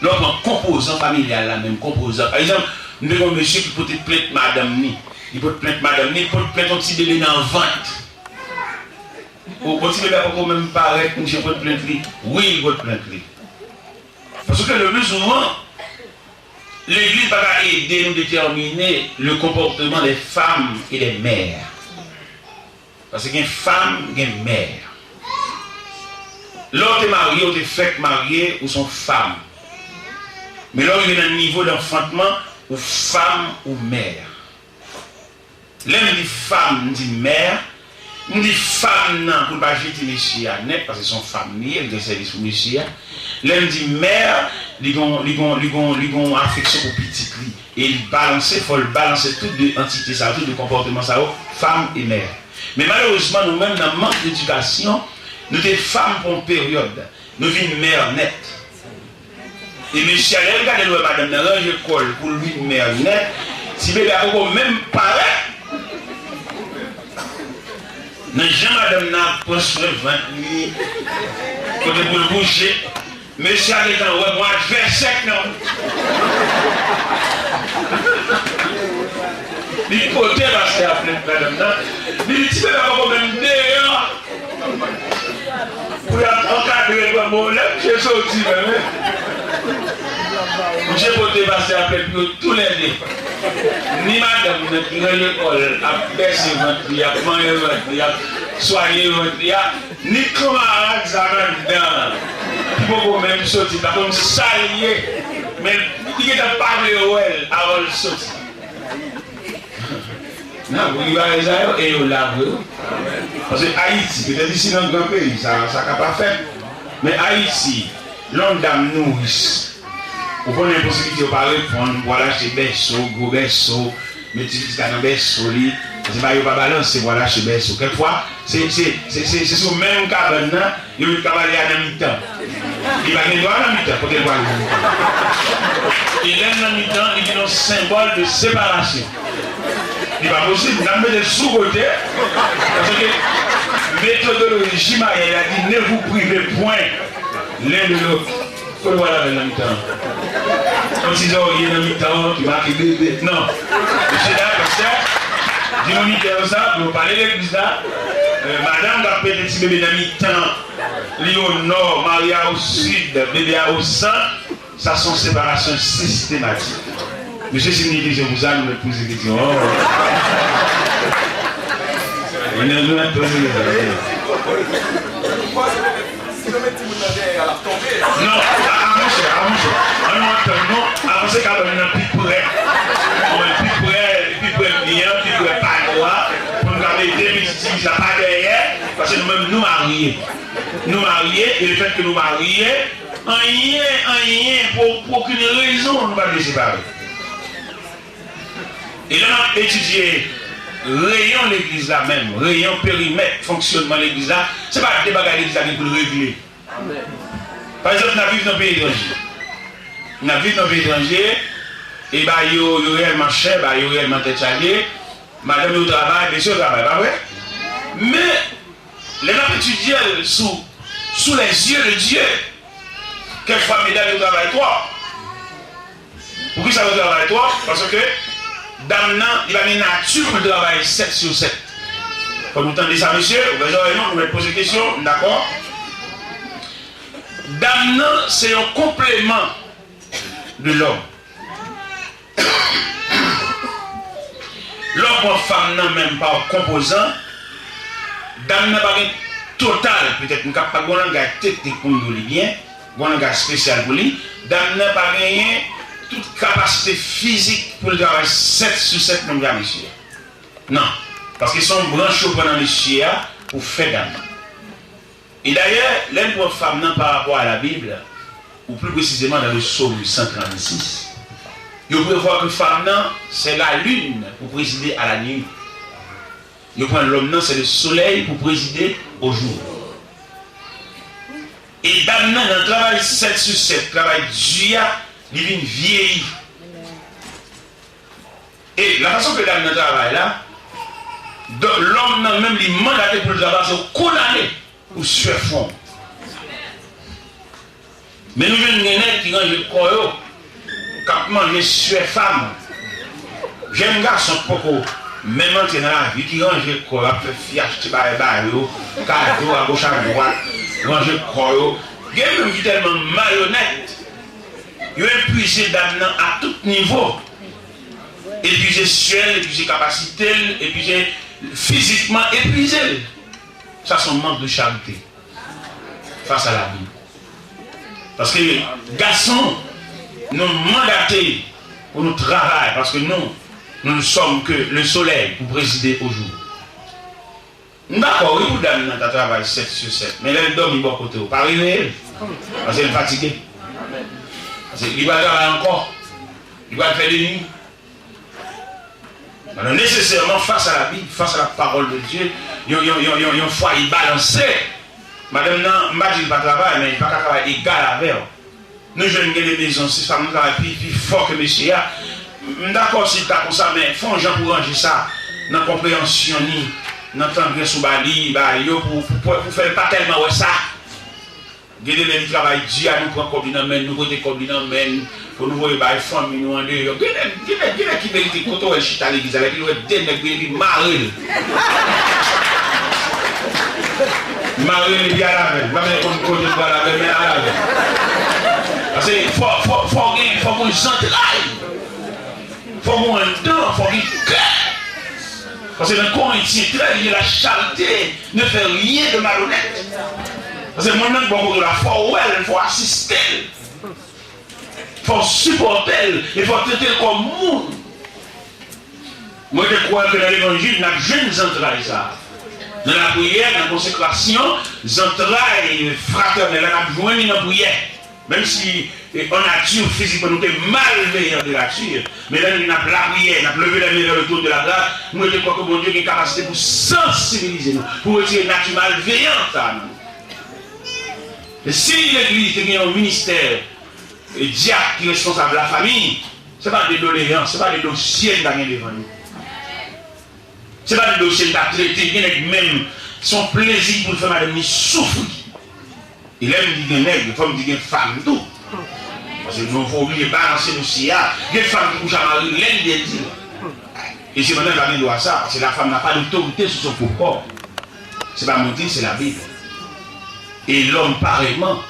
Lè w pran konpozan familyal la menm, konpozan. Pa egzanp, m te gen yon mesye ki pote plent madanm ni. Li pote plent madanm ni, li pote plent yon ti bebe nan vant. Ou, yon ti bebe a poko menm parèt, misye pote plent li. Wi, li pote plent li. Paske le pli souvan, legliz pa ka ede nou detèmine le comportement des femmes et des mères. Paske gen fanm, gen mè. Lè w te marye, w te fèk marye, ou se yon fanm. Men lè w rive nan nivo danfantman, ou fanm, ou mè. Lè m di fanm, m di mè. M di fanm nan pou l pa jete mesye a nèt, paske se yon fanm li ye, li gen sèvis pou mesye a. Lè m di mè, li gon, li gon, li gon, li gon afeksyon pou pitit li. E li balanse, fò l balanse tout de antite sa yo, tout de konpòteman sa yo, fanm e mè. Men malerezman, nou menm, nan mank ledikasyon, nou te fanm pou yon peryòd. Nou vin mè nèt. E mesye a, lè l gade l wè madanm nan ranje kò l pou l vin mè nèt, ti bebe a poko menm parèt. Nan jan madanm nan ap pran swen vant li, kote pou l kouche, mesye a gentan wè gon advèsè k nan wout. Li pote pastè a plent madanm nan. Li di, ti bebe a poko menm deyò. Pou y ap ankadre l, bon, lè misye soti menm, wi. Misye pote pastè a plent pou yo toulède. Ni madanm nan ki ranje kò l, ap bèse vant li, ap manyen vant li, ap swaye vant li a, ni kanmarad sa nan anndan an, ki poko menm soti, pa konn sa l ye, men li gentan pa vle wè l avan l soti. Nan, pou li bagay sa yo, e yo la vre, wi. Paske Ayiti, petèt isi nan gran peyi, sa, sa ka pa fèt. Men Ayiti, lè yon dam nouris, ou konnen posiblite yo pa reponn, pou al achte bèso, gwo bèso, met ti pitit la nan bèso li, paske ba yo pa balanse pou al achte bèso. Kèk fwa, se, se, se, se, se sou menm kabann nan, yo met kavalye a nan mitan. Li pa gen dwa nan mitan, kote l pwale nan mitan? E lè l nan mitan, li vin yon senbòl de separasyon. Li pa posib, n ap mete l sou kote, paske metodoloji maryaj la di, ne vous privez point l'un de l'autre. Fò l wè lavèl nan mitan. Yon ti zòrye nan mitan ki make bebe. Non. Mesye dam, pastè, di monitè yo sa, pou yo pale legliz la. Euh, madanm k ap pete ti bebe nan mitan, li o nò, mari a o sid, bebe a o sant. Sa se yon separasyon sistematik. Mesye, si nou gen kesyon pou sa, nou mèt poze kesyon an. Mwen, nou mèt poze kesyon. Si yo met timoun nan dèyè a, l ap tonbe. Non, a, a, monchè, a, monchè. An nou antann nou, avanse ka ban nou nan pi prè. Mwen, pi prè, pi prè m ye an, pi prè panno a, pou n ka mete misye la pa dèyè, paske nou menm, nou marye. Nou marye, e lefètke nou marye, anyen, anyen, pou, pou okenn rezon, nou pa dwe separe. E lè n ap etidye reyon legliz la menm, reyon perimèt fonksyònman legliz la, se pa de bagay legliz la gen pou l regle. Pa egzanp, n ap viv nan peyi etranje. N ap viv nan peyi etranje, e bagay yo, yo reyèlman chè, bagay yo reyèlman tèt chaje, madanm yo travay, mesye yo travay, pa vre? Men, lè n ap etidye l sou, sous les yeux de Dieu, kèk fwa medam yo travay twòp. Poukisa yo travay twòp? Paske dam nan, li pa gen nati pou l travay sèt sou sèt. Fò nou tande sa, mesye. Ouvè zòrèy nou, nou mèt poze kesyon, m dakò. Dam nan, se yon konpleman de lòm. Lè w pran fanm nan menm pa yon konpozan, dam nan pa gen total, petèt m ka pa gen yon langaj teknik pou m di w li byen, gen yon langaj espesyal pou li, dam nan pa genyen tout kapasite fizik pou l travay sèt sou sèt menm jan mesye a. Non, paske se yon branch yo pran nan mesye a pou fè dam nan. E dayè, lè n pran fanm nan pa rapò a Labib, ou pli presizeman dans le Psaume cent trente-six, yo prevwa ke fanm nan, c'est la lune pour présider à la nuit. Yo pran lòm nan, c'est le soleil pour présider au jour. E dam nan, nan travay sèt sou sèt, travay di a, li vin vyeyi. E lafason ke dam nan travay la, do- lòm nan menm li mandate pou l travay, se w kondane pou swè fon. Men nou jwenn gen nèg ki ranje kò yo, k ap manje swè fanm. Jèn gason k poko menm antre nan lavi, ki ranje kò yo, ap fè fi achte bagay ba yo, kado agoch adwat, ranje kò yo. Gen menm ki tèlman malonèt, yo epuize dam nan a tout nivo. Epuize syèl, epuize kapasite l, epuize fizikman, epuize l. Sa se yon mank de charite fas a lavi. Paske gason, nou mandate pou nou travay, paske nou, nous ne sommes que le soleil pour présider au jour. M dakò, wi, pou dam nan ta travay sèt sou sèt, men lè l dòmi bò kote w, pa reveye l, paske l fatige. Paske li pral travay ankò, li pral fè de nwi. Alò, nesesèman, fas a Labib, fas a la parole de Dieu, yon, yon, yon, yon, yon fwaye balanse. Madanm nan, m pa di l pa travay, men li pa ka travay egal avè w. Nou jwenn gen de mezon, se fanm nan travay pi, pi fò ke mesye a. M dakò si l ta konsa, men fè yon jan pou ranje sa nan konpreyansyon ni, nan tandrès ou ba li, ba yo pou, pou, pou, pou fè l pa tèlman wè sa. Gen de lè li travay di a, nou pran kòb li nan men n, nou prete kòb li nan men n, pou nou voye bay fanmi nou andeyò. Gen nèg, gen nèg, gen nèg ki merite kote w wè l chita legliz la, epi l wè de nèg vini, epi mare l. Mare l epi al avè l. M pa menm konn kote l pral avè l, men al avè l. Paske fò, fò, fò gen, fò gen zantray. Fò gen anndan, fò gen kè. Paske nan Korentyen trèz, li di la charité ne fait rien de malhonnête. Paske moun nan bò kote w la, fò w wè l, fò w asiste l. Fò w sipòte l, e fò w trete l kòm moun. Mwen te kwè ke nan levanjil, n ap jwenn zantray sa a. Nan lapriyè, nan konsekrasyon, zantray fratènèl la, n ap jwenn li nan priyè. Menm si, e, an nati, fizikman, nou te malveyan de nati, men lè n ap lapriyè, n ap leve lè men vè le twòn de la gras, nou rete kwè ke Bondye gen kapasite pou sansibilize nou, pou retire nati malveyan sa a nan nou. E si legliz te gen yon ministè, e, dyak ki responsab lafanmi, se pa de doleyans, se pa de dosye n ta gen devan nou. Se pa de dosye n ta trete, gen nèg menm, se yon plezi pou l fè madanm li soufri. E lè m di gen nèg, fò m di gen fanm tou. Se nou fò oblije balanse dosye a. Gen fanm ki kouche ak mari l lè li dezire. E sepandan, li pa gen dwa sa, paske la femme n'a pas d'autorité sur son propre corps. Se pa mwen ki di, se Labib. Et l'homme pareillement.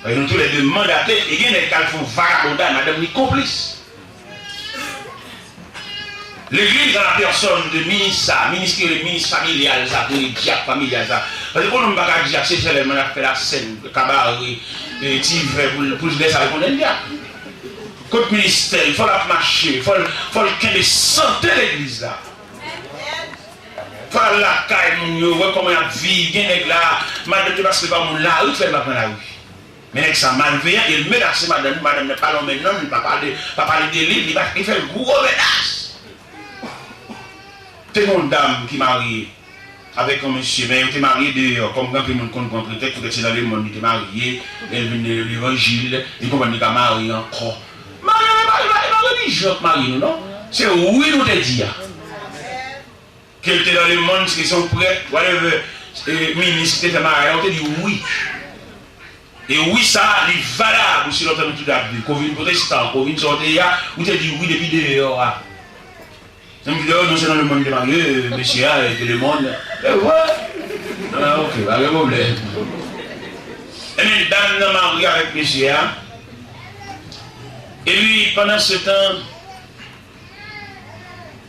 Paske nou toulède mandate, e gen nèg k al fè yon vagabonday, madanm li konplis. Legliz an la pèsòn de minis sa, minis ki rele minis familyal sa, ki rele dyak familyal sa. Paske yon nonm pa ka dyak, se sèlman l ap fè lasèn, kabare, e, ti vè pou l, pou l lè sa l konnen l dyak. Kot ministè l, fò l ap mache, fò l, fò l kenbe sante legliz la. Fò l al lakay moun yo, wè kòman y ap viv, gen nèg la, madanm yo paske pa moun lari k fè l pa pran lari. Men nèg sa malveyan, e l menase madanm li, madanm nan pa lonmen non l, li pa pale, pa pale de li, li pa, li fè l gwo menas. Te gen yon dam ki marye avèk yon mesye, men yo te marye deyò, kòm gen anpil moun konn pran pretèks poutèt se nan lemonn li te marye, lè l vin nan levanjil, li konprann li ka marye ankò. Marye, marye, marye, pa relijyon k marye nou, non. Se wi nou te di a. Ke l te nan lemonn, ke se yon prèt, whatever, e, minis ki te fè maryaj la, ou te di wi. E wi sa a, li valab, ou si lontan nou tout ap di, ke w vin pwotestan, ke w vin sa w te ye a, ou te di wi depi deyò a. Menm deyò, non, se nan lemonn li te marye, mesye a, e, te lemonn. E vre? Ah, ok, pa gen pwoblèm. Ebyen, dam nan marye avèk mesye a. Epi, pandan se tan,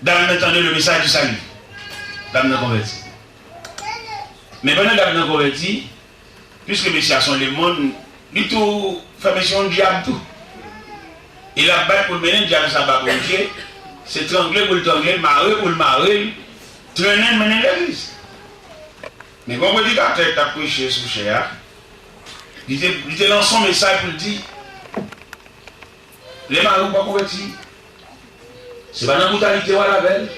dam nan tande le message du salut. Dam nan konvèti. Men pandan dam nan konvèti, piske mesye a se yon lemonn, li tou fè mesye yon dyab tou. E l ap bat pou l mennen dyab sa ba Bondye, se trangle pou l trangle l, mare pou l mare l, trennen l mennen l legliz. Men gen yon predikatè ki t ap preche sou chè a, li te, li te lanse yon mesaj pou l di, lè mari w pa konvèti, se pa nan britalite w al avè l.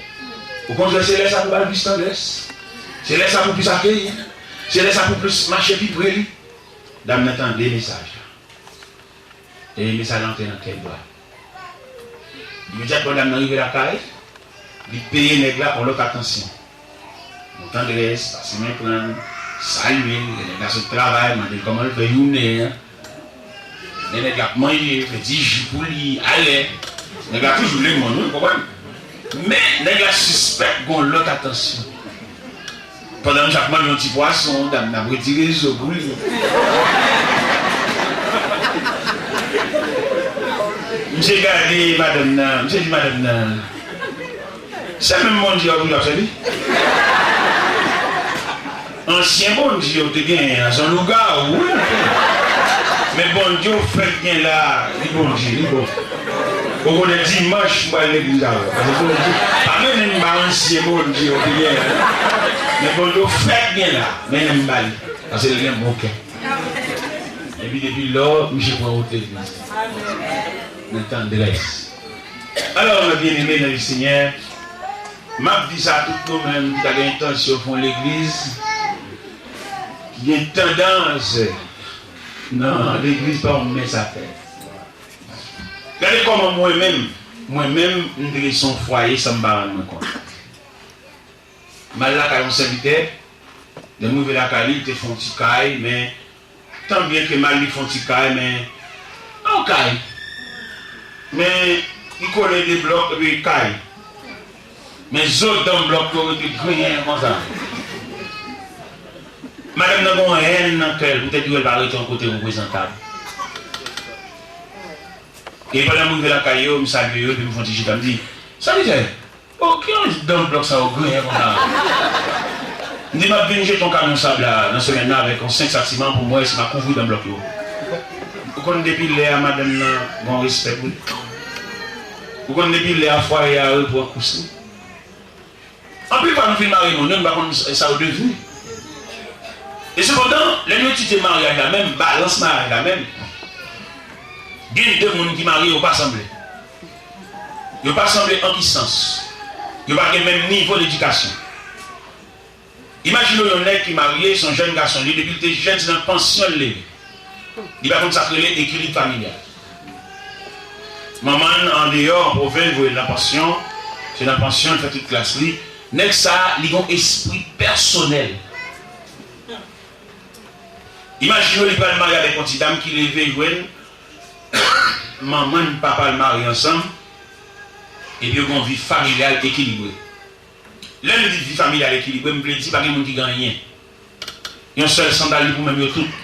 Okontrè, se lè sa pou w ba l plis tandrès. Se lè sa pou w plis akeyi l. Se lè sa pou w plis mache pi pre li. Dam nan tande mesaj la. E mesaj la antre nan kè l dwat. Imedyatman dam nan rive lakay, li peye nèg la yon lòt atansyon. Yon tandrès, pase men pran l, salye l, lè nèg la sot travay, mande l kòman l fè jounen an. Lè nèg la ap manje, fè ti ji pou li, alè. Nèg la toujou lemonn, wi, ou konprann? Men, nèg la sispèk gen yon lòt atansyon. Pandan misye ap manje yon ti pwason, dam nan ap retire zo pou li. Misye gade madanm nan, misye di madanm nan, se menm Bondye a w toujou ap sèvi? Ansyen Bondye w te genyen an, se yon lougawou, wi. Men Bondye w fèk gen la, li Bondye, li bon. Ou konnen dimanch m pral legliz avè w. Paske Bondye, pa mennen m ba ansyen Bondye w te genyen an. Men Bondye w fèk gen la, mennen m ba li. Paske l gen bon kè. Epi depi lò, misye pran wout legliz. Nan tandrès. Alò, mwen byeneme nan le Senyè, m ap di sa tout nou menm ki ta gen entansyon fè yon legliz, ki gen tandans nan legliz pa yon mès a fè. Gade kòman mwen menm, mwen menm, m te rete yon fwaye san m pa rann mwen kont. M al lakay yon sèvitè, lè m rive lakay li, li te fè yon ti kay, men tan byen ke mal li fè yon ti kay, men yon kay. Men li kole de blòk epi kay. Men zo dan blòk yo rete griyen konsa. Madanm nan gen yon hèn nan kè l, poutèt li wè l pa rete yon kote reprezantab. E pandan m rive lakay yo, m salye yo, epi m fè yon ti chita, m di, "Sèvitè, o, ki jan dan blòk sa yo griyen konsa?" M di, "M ap vin jete yon kamyon sab la, nan semèn nan, avèk yon senk sak siman pou m wè si m a kouvri dan blòk yo." Ou konn depi lè a, madanm nan gen yon respè pou li. Ou konn depi lè a, fwaye a repran kous li. Anpil fwa nou fin marye moun yo, nou pa konn sa yo devni. E sepandan, lè nou etidye maryaj la menm, balans maryaj la menm, gen de moun ki marye yo pa sanble. Yo pa sanble an ki sans? Yo pa gen menm nivo ledikasyon. Imajine w yon nèg ki marye, se yon jèn gason, li depi l te jèn, se nan pansyon l leve. Li pa konn sa k rele ekilib familyal. Manman l andeyò, an pwovens, voye l nan pansyon. Se nan pansyon l fè tout klas li. Nèg sa a, li gen yon espri pèsonèl. Imajine w, li pral marye avèk yon ti dam ki leve jwenn Manman n, papa l marye ansanm, epi yo gen yon vi familyal ekilibre. Lè m di vi familyal ekilibre, m vle di pa gen moun ki gen anyen. Yon sèl sandal li pou menm yo tout.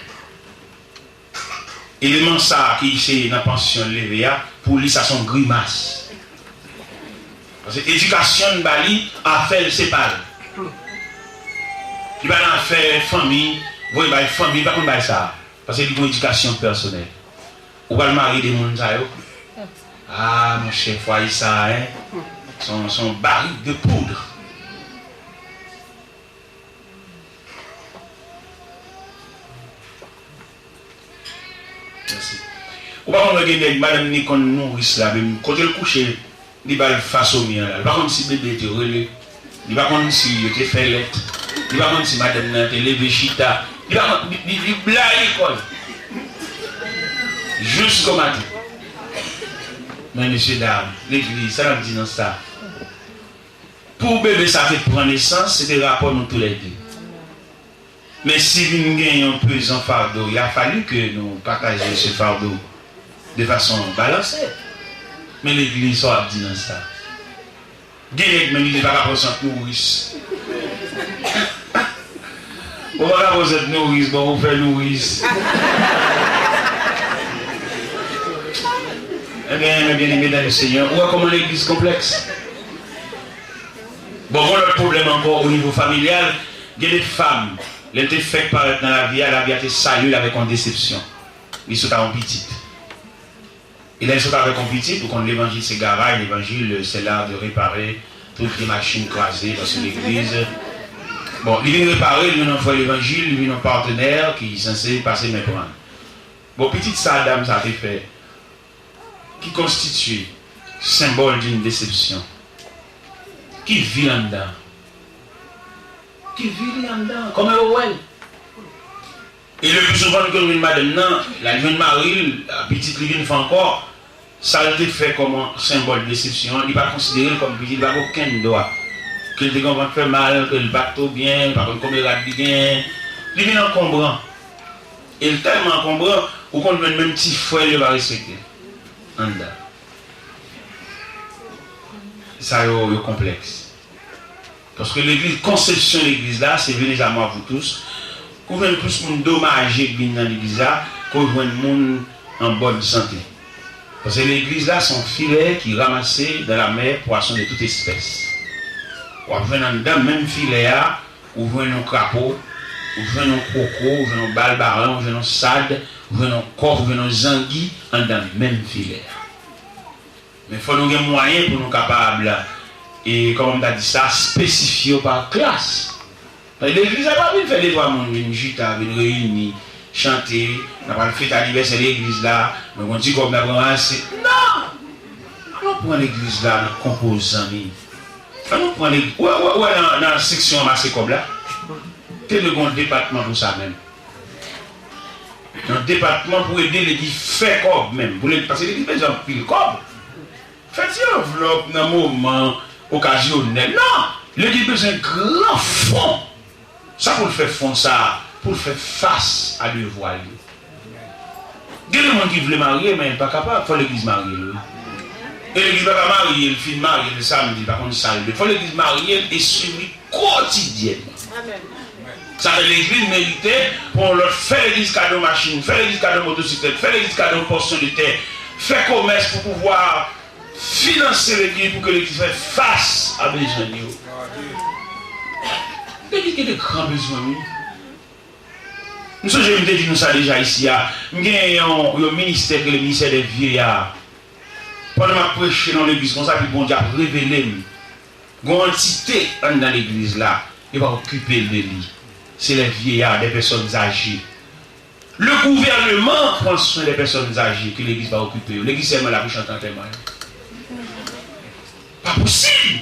Eleman sa a ki se nan pansyon l leve a, pou li sa se yon grimas. Paske edikasyon n ba li, afè l se pa l. Li pa nan afè fanmi, voye bay fanmi, li pa konn bay sa. Paske li gen yon edikasyon pèsonèl. Ou pral marye de moun sa yo? Ah, monchè, fwaye sa a, hein? Se yon, se yon barik de poudre. Mèsi. Ou pa konn wè gen nèg, madanm ni konn nouris la, menm kote l kouche, li ba l fasomi an la. Li pa konn si bebe te rele. Li pa konn si yo te fè lèt. Li pa konn si madanm nan te leve chita. Li pa konn, li, li, li blayi kò l. Jis gramatik. Men mesye dam, legliz, sa n ap di nan sa? Pou bebe sa te pran nesans, se te rapò nou toulède. Men si vin gen yon pezan fado, il a fallu que nou pataje ce fardeau de façon balancée. Men legliz, sa w ap di nan sa? Gen nèg menm li pa ka pran sant nouris. Ou pa ka pran sant nouris, bon, ou fè nouris. Ebyen, mes bien-aimés dans le Seigneur, ou wè kòman legliz konplèks? Bon, gen lòt pwoblèm ankò o nivo familyal. Gen de fanm, lè l te fèk parèt nan lavi a, lavi a te salye l avèk yon desepsyon. Li sot a yon pitit. E lè l sot avèk yon pitit, ou konn levanjil se garay, levanjil, euh, c'est l'art de réparer toutes les machines krasées, paske legliz. Bon, li vin repare l, li vin yon frè levanjil, li vin yon patenè ki sanse pase men pran. Bon, pitit sa, dam sa te fè, ki konstitye senbòl d'une déception. Ki vi l anndan? Ki vi li anndan? Kòman yo wè l? E le pli souvan, nou konn jwenn madanm nan, l al jwenn mari l, pitit li vin fè ankò. Sa l te fè kòman senbòl desepsyon an, li pa konsidere l kòm pitit, li pa gen okenn dwa. Ke l te gen yon vant fè mal, ke l pa t twò byen, li pa konn konbyen rad li genyen. Li vin ankonbran. E l tèlman ankonbran, ou konn jwenn menm ti frè l yo pa respekte l anndan. Sa yo, yo konplèks. Paske legliz, konsepsyon legliz la, se venez à moi vous tous. Ou jwenn plis moun domaje k vin nan legliz la, ke w jwenn moun an bòn sante. Paske legliz la, se yon filè ki ranmase dans la mer poisson de toute espèce. W ap jwenn anndan menm filè a, ou jwenn yon krapo, ou jwenn yon kwoko, ou jwenn yon balbaran, ou jwenn yon sad, ou jwenn yon kòf, ou jwenn yon zangi, anndan menm filè a. Men fò nou gen mwayen pou nou kapab, e, kòman m ta di sa, espesifye yo pa klas. Legliz la pa vin fè de twa moun vin chita, vin reyini, chante, n ap al fete anivèsè legliz la, mwen gon ti kòb n ap ranmase. Non! An nou pran legliz la nan konpozan li. An nou pran legliz. Ou wè, ou wè, ou wè nan, nan seksyon ranmase kòb la? Te dwe gon depatman pou sa menm. Yon depatman pou ede legliz fè kòb menm. Pou legliz, paske legliz bezwen anpil kòb. Fè ti anvlòp nan moman okazyonèl. Non! Legliz bezwen gran fon. Sa pou l fè fon sa a? Pou l fè fas a devwa l yo. Gen de moun ki vle marye, men pa kapab. Fò legliz marye l, wi. E legliz pa ka marye l, fin marye l samdi, pa konn sa l vle. Fò legliz marye l e swiv li kotidyènman. Sa fè legliz merite pou yon lòt fè legliz kado machin, fè legliz kado motosiklèt, fè legliz kado pòsyon de tè, fè komès pou pouvwa finanse legliz pou ke legliz fè fas a bezwen yo. Legliz gen de gran bezwen, wi. M sonje m te di nou sa deja isi a. M gen yon, yon ministè ki rele ministè dè vyeyar. Pandan m ap preche nan legliz konsa, epi Bondye ap revele m gon antite anndan legliz la, yo pa okipe l de li. C'est les vieillards, des personnes âgées. Le gouvernement prend soin des personnes âgées ke legliz pa okipe yo. Legliz sèlman la pou chante antèman yo. Pa posib!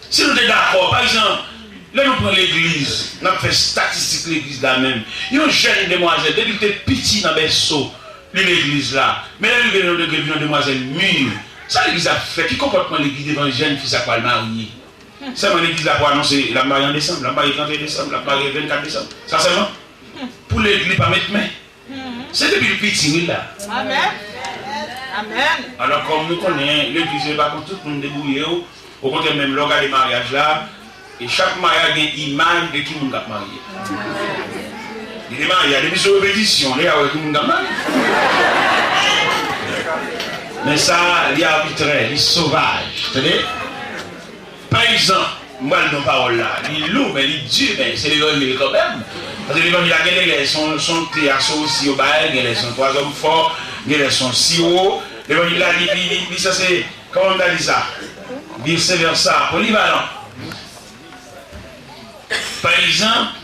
Si nou te dakò, pa egzanp, lè nou pran legliz, n ap fè estatistik legliz la menm. Yon jèn demwazèl, depi l te piti nan bèso, li legliz la. Men lè l rive nan degre vin yon demwazèl mir, sa legliz ap fè? Ki konpòtman legliz devan jèn fi sa k pral marye? Sèlman legliz la pou anonse, l ap marye an desanm, l ap marye trannteyen desanm, l ap marye vennkat desanm. Sa sèlman? Pou legliz pa met men. Se depi l piti, wi, l la. Amèn. Amèn. Alò, kòm nou konnen, legliz yo pa konn tout moun debouye yo. Okontrè, menm lè w gade maryaj la, e chak maryaj gen imaj de ki moun k ap marye. Gen de maryaj, depi sou repetisyon, deja w wè ki moun k ap marye. Men sa, li abitrè, li sovaj, tande? Pa egzanp, m pral di yon pawòl la, li lou, men li di, men se levanjil kanmenm. Paske levanjil la, gen de lè, se yon, se yon te a, se yon si yo bay, gen lè se yon twa zòm fò, gen lè se yon siwo. Levanjil la, li, li, li, li sanse, kòman m ta di sa? Vice versa, polivalan. Pa egzanp,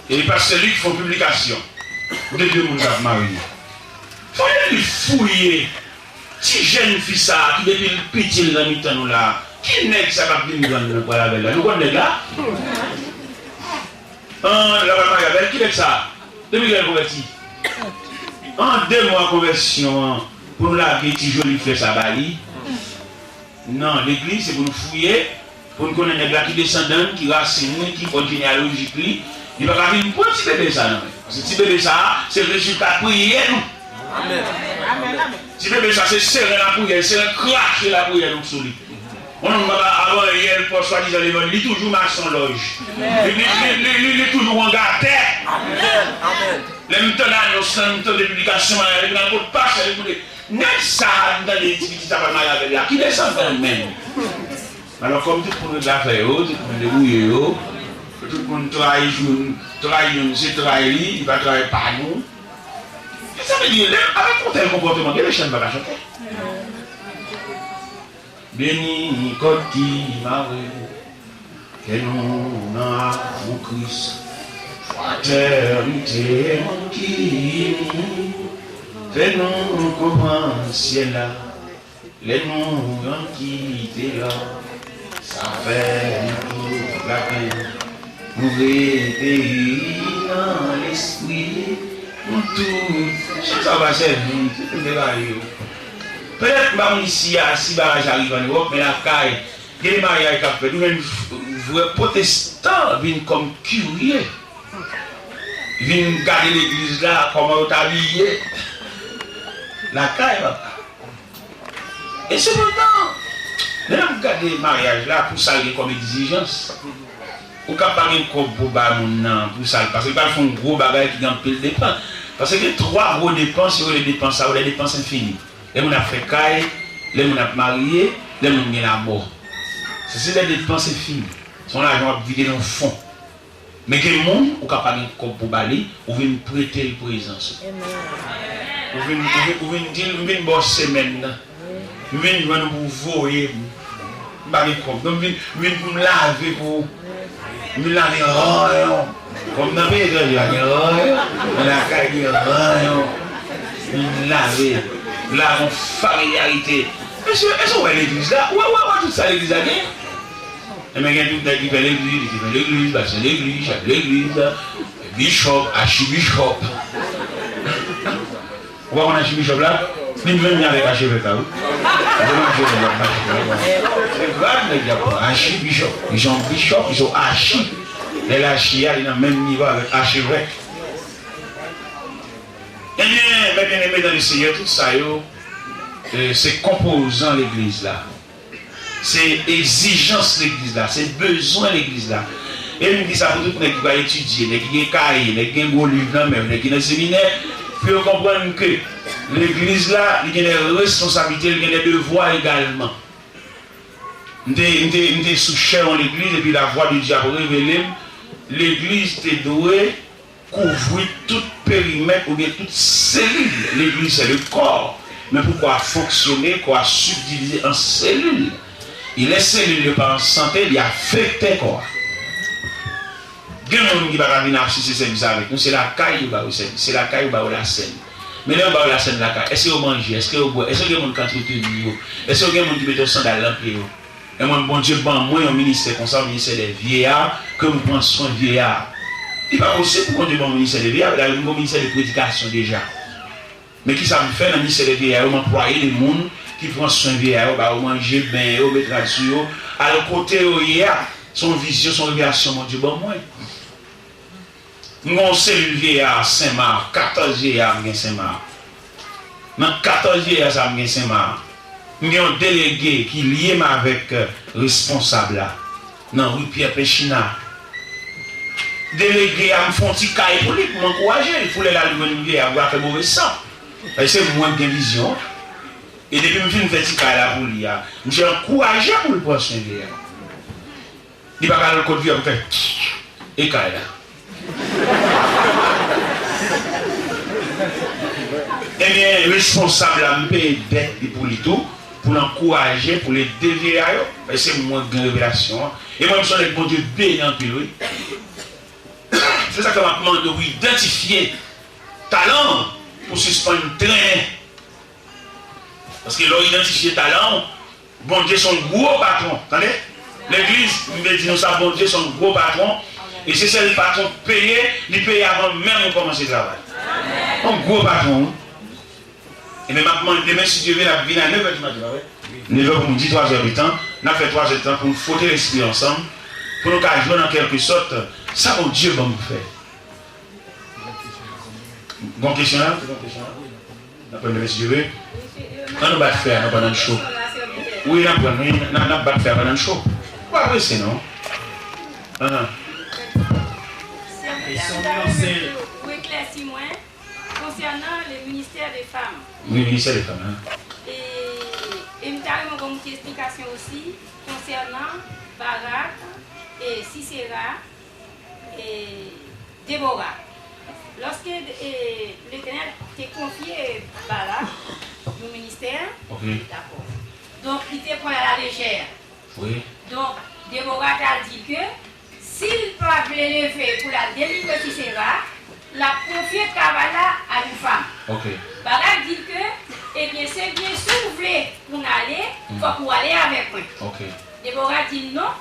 e pastè Luc fè yon piblikasyon de de moun k ap marye. Fò li fouye ti jèn fi sa a ki depi l piti l nan mitan nou la. Ki nèg sa k ap vin grann nan pral avè l la? Nou konn nèg la? An, l ap al marye avè l. Ki nèg sa a? Depi lè l konvèti? An de mwa konvèsyon an, pou nou lage ti joli flè sa ba li? Non, legliz, se pou nou fouye, pou n konnen nèg la ki desandan l, ki rasin li, ki kòd jeneyalojik li. Li pa ka vin pran ti bebe sa a nan men. Paske ti bebe sa a, se rezilta priyè nou. Amèn. Ti bebe sa, se seren lapriyè, seren krache lapriyè nou sou li. Yon nonm pa ka, avan yè l pran swadizan levanjil, li toujou mache yon lòj. Li, li, li, li, li, li toujou angatè. Lè m tande anons lan, m tande piblikasyon an, li nan kot pastè, li koute. Nèg sa a, m tande li di pitit sa pral marye avè l la, ki desandan menm? Alò, kòm tout moun regle afè yo, tout moun debouye yo, tout moun trayi youn, trayi youn, se trayi li, li pa trayi pa nou. Sa vle di, lè, avèk yon tèl konpòteman, gen de chan pa ka chante. Beni kòd ki mare, kè nou nan amou Kris. Fratènite moun ki ini, fè nou konprann syèl la. Lè nou yon kite la, sa fè nou tout lapenn. Nou rete ini nan lespri, nou tout. Chan sa va sèvi, se pou m te rayi yo. Petèt m pa konn isi a, si baraj la rive ann Ewòp, men lakay, gen de maryaj k ap fèt, ou jwenn vrè pwotestan vin kòm kirye, vin gade legliz la, kòman yo t abiye. Lakay, papa. E sepandan, lè n ap gade maryaj la, pou sa l gen kòm egzijans, ou ka pa gen kòb pou ba moun nan, pou sa l, paske l pral fè yon gwo bagay ki gen anpil depans. Paske gen twa gwo depans, yo rele depans sa yo, les dépenses infinies. Lè moun ap fè kay, lè moun ap marye, lè moun gen lanmò. Se, se les dépenses infinies. Se yon lajan w ap vide nan fon. Men gen moun, ou ka pa gen kòb pou ba li, ou vin prete l prezans ou. Ou vin, ou vin, ou vin di l, "M vin ba w semèn nan. M vin jwenn ou pou w voye m. M pa gen kòb. Donk, m vin, m vin pou m lave pou ou. M vin lave ranyon." Kòm nan peyi etranje, pa gen ranyon. Men lakay, gen ranyon. M vin lave. Lave yon familyarite. Mesye, èske w wè legliz la? Ou wè, ou wè, ou wè tout sa legliz la gen? Enben, gen tout nèg ki fè legliz, ki fè legliz, pastè legliz, chèf legliz, bichòp, achibichòp. Ou pa konn achibichòp la? Li menm jan avèk achevèk la, wi. Li menm jan avèk achevèk la. Se grav nèg y ap pran, achibichòp. Li se yon bichòp, li se yon achi. Lè l achi a, li nan menm nivo avèk achevèk. Ebyen, mè byeneme nan Lesenyè, tout sa yo, eh, se konpozan legliz la. Se egzijans legliz la, se bezwen legliz la. E m di sa pou tout nèg ki pral etidye, nèg ki gen kaye, nèg ki gen gwo liv nan men yo, nèg ki nan seminè, pou yo konprann ke legliz la, li gen de responsablite, li gen de devwa egalman. M te, m te, m te sou chè yon legliz, epi lavwa de Dye ap revele m, legliz te dwe kouvri tout perimèt oubyen tout selil. Legliz se le kò, men pou kò a fonksyone, kò a sibdivize an selil. E lè selil yo pa an sante, li afekte kò a. Gen moun ki pa ka vin asiste sèvis avèk nou, se lakay yo ba yo sèvis, se lakay yo ba yo lasèn. Men lè yo ba yo lasèn lakay, èske yo manje, èske yo bwè, èske gen moun k antreteni yo, èske gen moun ki mete yon sandal nan pye yo? E mwen, Bondye ban mwen yon ministè konsa, ministè dè vyeya, ke m pran swen vyeya. Li pa posib pou Bondye ban mwen ministè dè vyeya, paske m gon ministè de predikasyon deja. Men kisa m fè nan ministè dè vyeya yo? M anplwaye de moun ki pran swen vyeya yo, ba yo manje, benyen yo, met rad sou yo, al kote yo ye a. Se yon vizyon, se yon revelasyon Bondye ban mwen. M gon selil vyeya Senmak, katòz vyeya m gen Senmak. Nan katòz jiyè sa, m gen Senmak. M gen yon delege ki lye m avèk, euh, responsab la nan ri Pyè Pechina. Delege a, m fè yon ti kay pou li, pou m ankouraje l, pou lè l al jwenn yon vye a, pou l pa fè move san. Paske se mwen k gen vizyon an. E depi m fin fè ti kay la pou li a, misye ankouraje pou l pran swen vye a. Li pa ka al kot vye a pou fè e kay la. Ebyen, responsab la, m peye dèt li pou li tou, pou l ankouraje, pou l ede vye a yo. E se mwen k gen revelasyon an. E mwen, m se yon nèg Bondye beni anpil, wi. Se sa k fè m ap mande w idantifye talan w pou sispann trennen. Paske lè w idantifye talan w, Bondye se yon gwo patwon. Tande? Legliz, m vle di nou sa, Bondye se yon gwo patwon. E se sèl patwon k peye, li peye avan menm ou kòmanse travay. Yon gwo patwon, wi. Ebyen, m ap mande demen, si Dye vle, n ap vin a nèf è di maten, pa vre? Nèf è pou nou di twa zè de tan, n ap fè twa zè de tan pou nou fwote lespri ansanm, pou nou ka jwenn an kèlke sòt sa Bondye ban m pou fè. Gon kesyon la? Se gon kesyon la? N ap pran demen, si Dye vle. An nou bat fè a, nou pandan n cho. Wi, n ap pran, wi, n ap, n ap bat fè a pandan n cho. Pa prese, non. Ahan. Kesyon nou lanse. Ou eklèsi mwen konsènan le ministè de fanm. Wi, ministè de fanm, hein. E, e m ta renmen w ban m ti esplikasyon osi konsènan Barak e Sisera e Debora. Lòske, e, Letènèl te konfye Barak yon ministè, ok, dakò. Donk, li te pran l a la lejè. Wi. Donk, Debora t al di l ke si l pa vle leve pou l al delivre Sisera, l ap konfye travay la a yon fanm. Ok. Barak di l ke, ebyen, se byen, si w vle pou n ale, hmm, fòk ou ale avèk mwen. Ok. Debora di l non,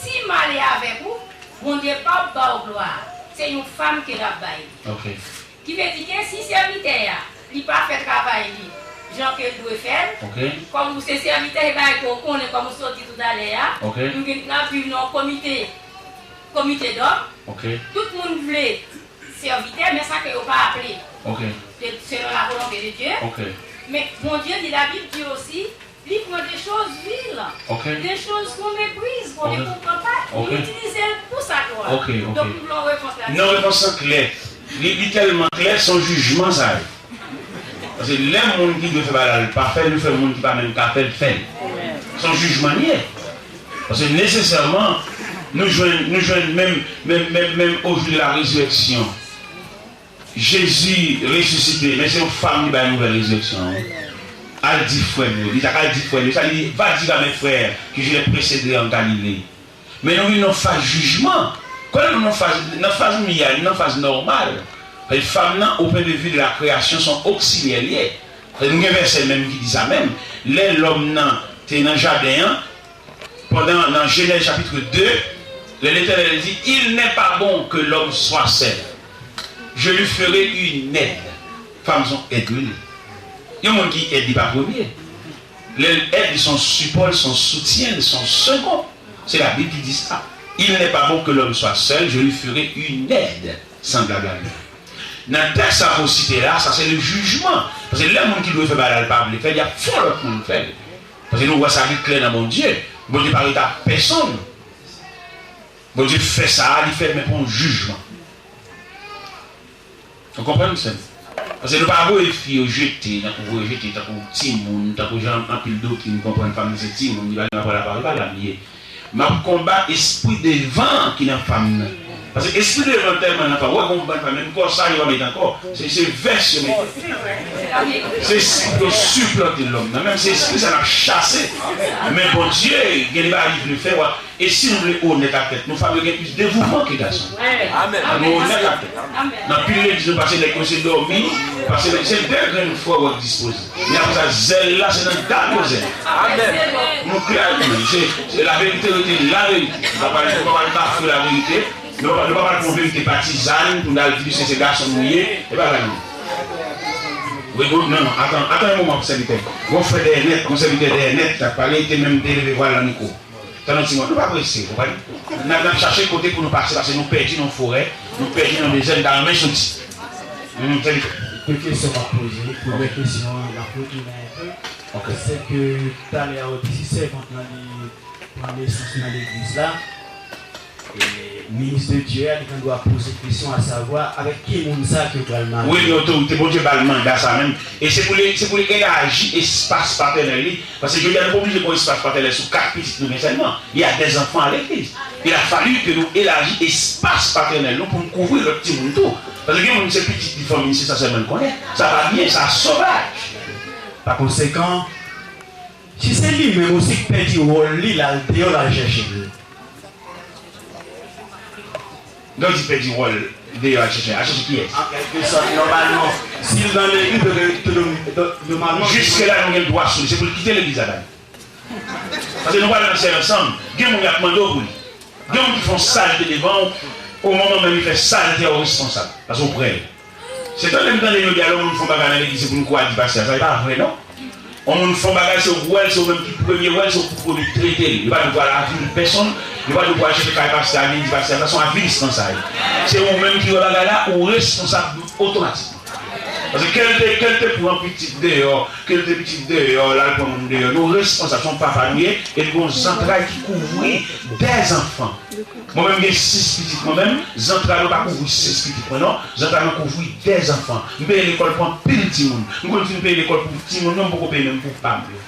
si m ale avèk ou, Bondye p ap ba w glwa. Se yon fanm ke l ap bay li. Ok. Ki vle di ke si sèvitè a, li pa fè travay li jan ke l dwe fè l, ok, kòm ou se sèvitè, se bagay ke w konnen, kòm ou sot di toutalè a, ok, nou gen, n ap viv nan yon komite, komite dòm. Ok. Tout moun vle sèvitè, men sa ke yo pa aple. Ok. Se selon la volonte de Dye. Ok. Men Bondye di, Labib di osi, li pran de choz vil, ok, de choz qu'on méprise, qu'on, ok, ne comprend pas, ok, li itilize l pou sa, kwa. Ok, ok. Donk, nou vle yon repons la. Non, repons lan klè. Li, li tèlman klè, se yon jijman sa ye. Paske lè moun ki dwe fè bagay la, li pa fè l, li fè moun ki pa menm ka fè l, fè l. Se yon jijman li ye. Paske nesesèman, nou jwenn, nou jwenn menm, menm, menm, menm au jour de la résurrection. Jezi resisite, men se yon fanm ki bay nouvèl rezirèksyon an, wi. Al di frè m yo, li ta ka al di frè m yo, sa li di, va dire à mes frères que je les précéderai en Galilée. Men nou vin nan faz jijman. Konnen nou nan faz, nan faz nou ye a, nou nan faz nòmal. Paske fanm nan, au point de vue de la création, se yon oksilyè li ye. Paske nou gen vèsè menm ki di sa menm. Lè lòm nan te nan jaden an, pandan, nan Jenèz chapit de, lè Letènèl di, il n'est pas bon que l'homme soit seul. Je lui ferai une aide. Fanm se yon èd, wi, li. Yon moun ki èd, li pa premye. Lè l èd, li se yon sipò, li se yon soutyen, li se yon segon. Se Labib ki di sa. Il n'est pas bon que l'homme soit seul, je lui ferai une aide semblable à lui. Nan tèks sa ke w site la, sa se le jijman. Paske lè moun ki dwe fè bagay la, li pa vle fè l, y ap fè yon lòt moun fè l. Paske nou wè sa ki klè nan Bondye. Bondye pa rete ak pèsonn. Bondye fè sa a, li fè l, men pou yon jijman. Ou konprann, sè m? Paske nou pa voye fi yo jete, tankou voye jete, tankou timoun, tankou jan anpil doktrin konprann fanm nan se timoun, li pa gen rapò la pawòl, pa la li ye. M ap konbat espri devan an ki nan fanm nan. Paske espri devan an tèlman nan fanm, ou wè gon bann fanm, menm kòsaj yo pa mete ankò. Se, se vès yo mete. Se espri pou yo siplante lòm nan. Menm se espri sa n ap chase. Men Bondye, gen de bagay li vle fè, w ap E si nou vle onèt ak tèt nou, fanm yo gen plis devouman ke gason. Amèn. An nou onèt ak tèt nou. Nan pil legliz nou pase nèg yo se dòmi, pase nèg se de grenn frè w ap dispoze. Men apre sa, zèl la se nan dat yo zèl. Amèn. Nou klè ak nou menm. Se, se laverite rete laverite. Nou pa pral, nou pa pral bafwe laverite. Nou pa, nou pa pral pran verite patizan pou n al di misye se gason nou ye. E pa sa nou. Wi, bon, non, non, atan, atan yon moman, sèvitè. Gon frè dèyè nèt, gon sèvitè dèyè nèt k ap pale, te menm te leve vwa l nan mikwo. Tann yon ti moman, nou pa prese, ou konprann? N ap, n ap chache kote pou nou pase, paske nou pèdi nan forè, nou pèdi nan dezè, n ta renmen soti. Hmm, tèl. De kesyon m ap poze. Premyè kesyon an, m ap retounen enpe. Ok. Se ke talè a ou di si sèvant lan li pran nesans nan legliz la, e minis de Dye a, li gen dwa poze kesyon a savwa avèk ki moun sa ke yo pral marye. Wi, li otorite, Bondye ba l manda sa menm. E se pou li, se pou li elaji espas patènèl li. Paske jodi a nou pa oblije gen espas patènèl sou kat pitit nou gen sèlman. Il y a des enfants à l'église. Il a fallu que nou elaji espas patènèl nou pou n kouvri lòt timoun tou. Paske gen moun se pitit li fanmi, se sa sèlman l konnen. Sa pa byen, sa sovaj. Pa konsekan, si se li menm osi k pèdi wòl li, l al deyò, l al chèche l. Lè w di pèdi wòl, deyò al chèche, al chèche kiyès? An kèlke sòt, nòmalman, si l nan legliz, yo, yo, yo, nòmalman, jiske la, nou gen dwa sou li. Se pou l kite legliz la, dam. Paske nou pral nan syèl ansanm. Gen moun y ap mande w pou li. Gen moun ki fè yon salte devan w, o moman menm li fè salte a, ou responsab. Paske ou prè l. Se tande m tande jodi a, lè yon moun fè yon bagay nan legliz, se pou nou kouri al di pastè a. Sa e pa vre, non. Yon moun fè yon bagay, se ou pou wè l, se ou menm ki premye wè l, se ou pou premye trete l. Yo pa dwe pral avili pèsonn, yo pa dwe pral chèche kay pastè a, vin di pastè a, sa se yon avilisman sa ye. Se ou menm ki wè bagay la, ou responsab otomatikman. Paske ke l te, ke l te pran pitit deyò, ke l te pitit deyò, l al pran moun deyò, nou responsab, se yon papa nou ye, e nou gen yon zantray ki kouvri dèzanfan. Mwen menm gen sis pitit mwen menm, zantray mwen pa kouvri sis pitit mwen non, zantray mwen kouvri dèzanfan. M peye lekòl pou anpil timoun. M konn fin peye lekòl pou timoun yo, m poko peye menm pou pa m yo.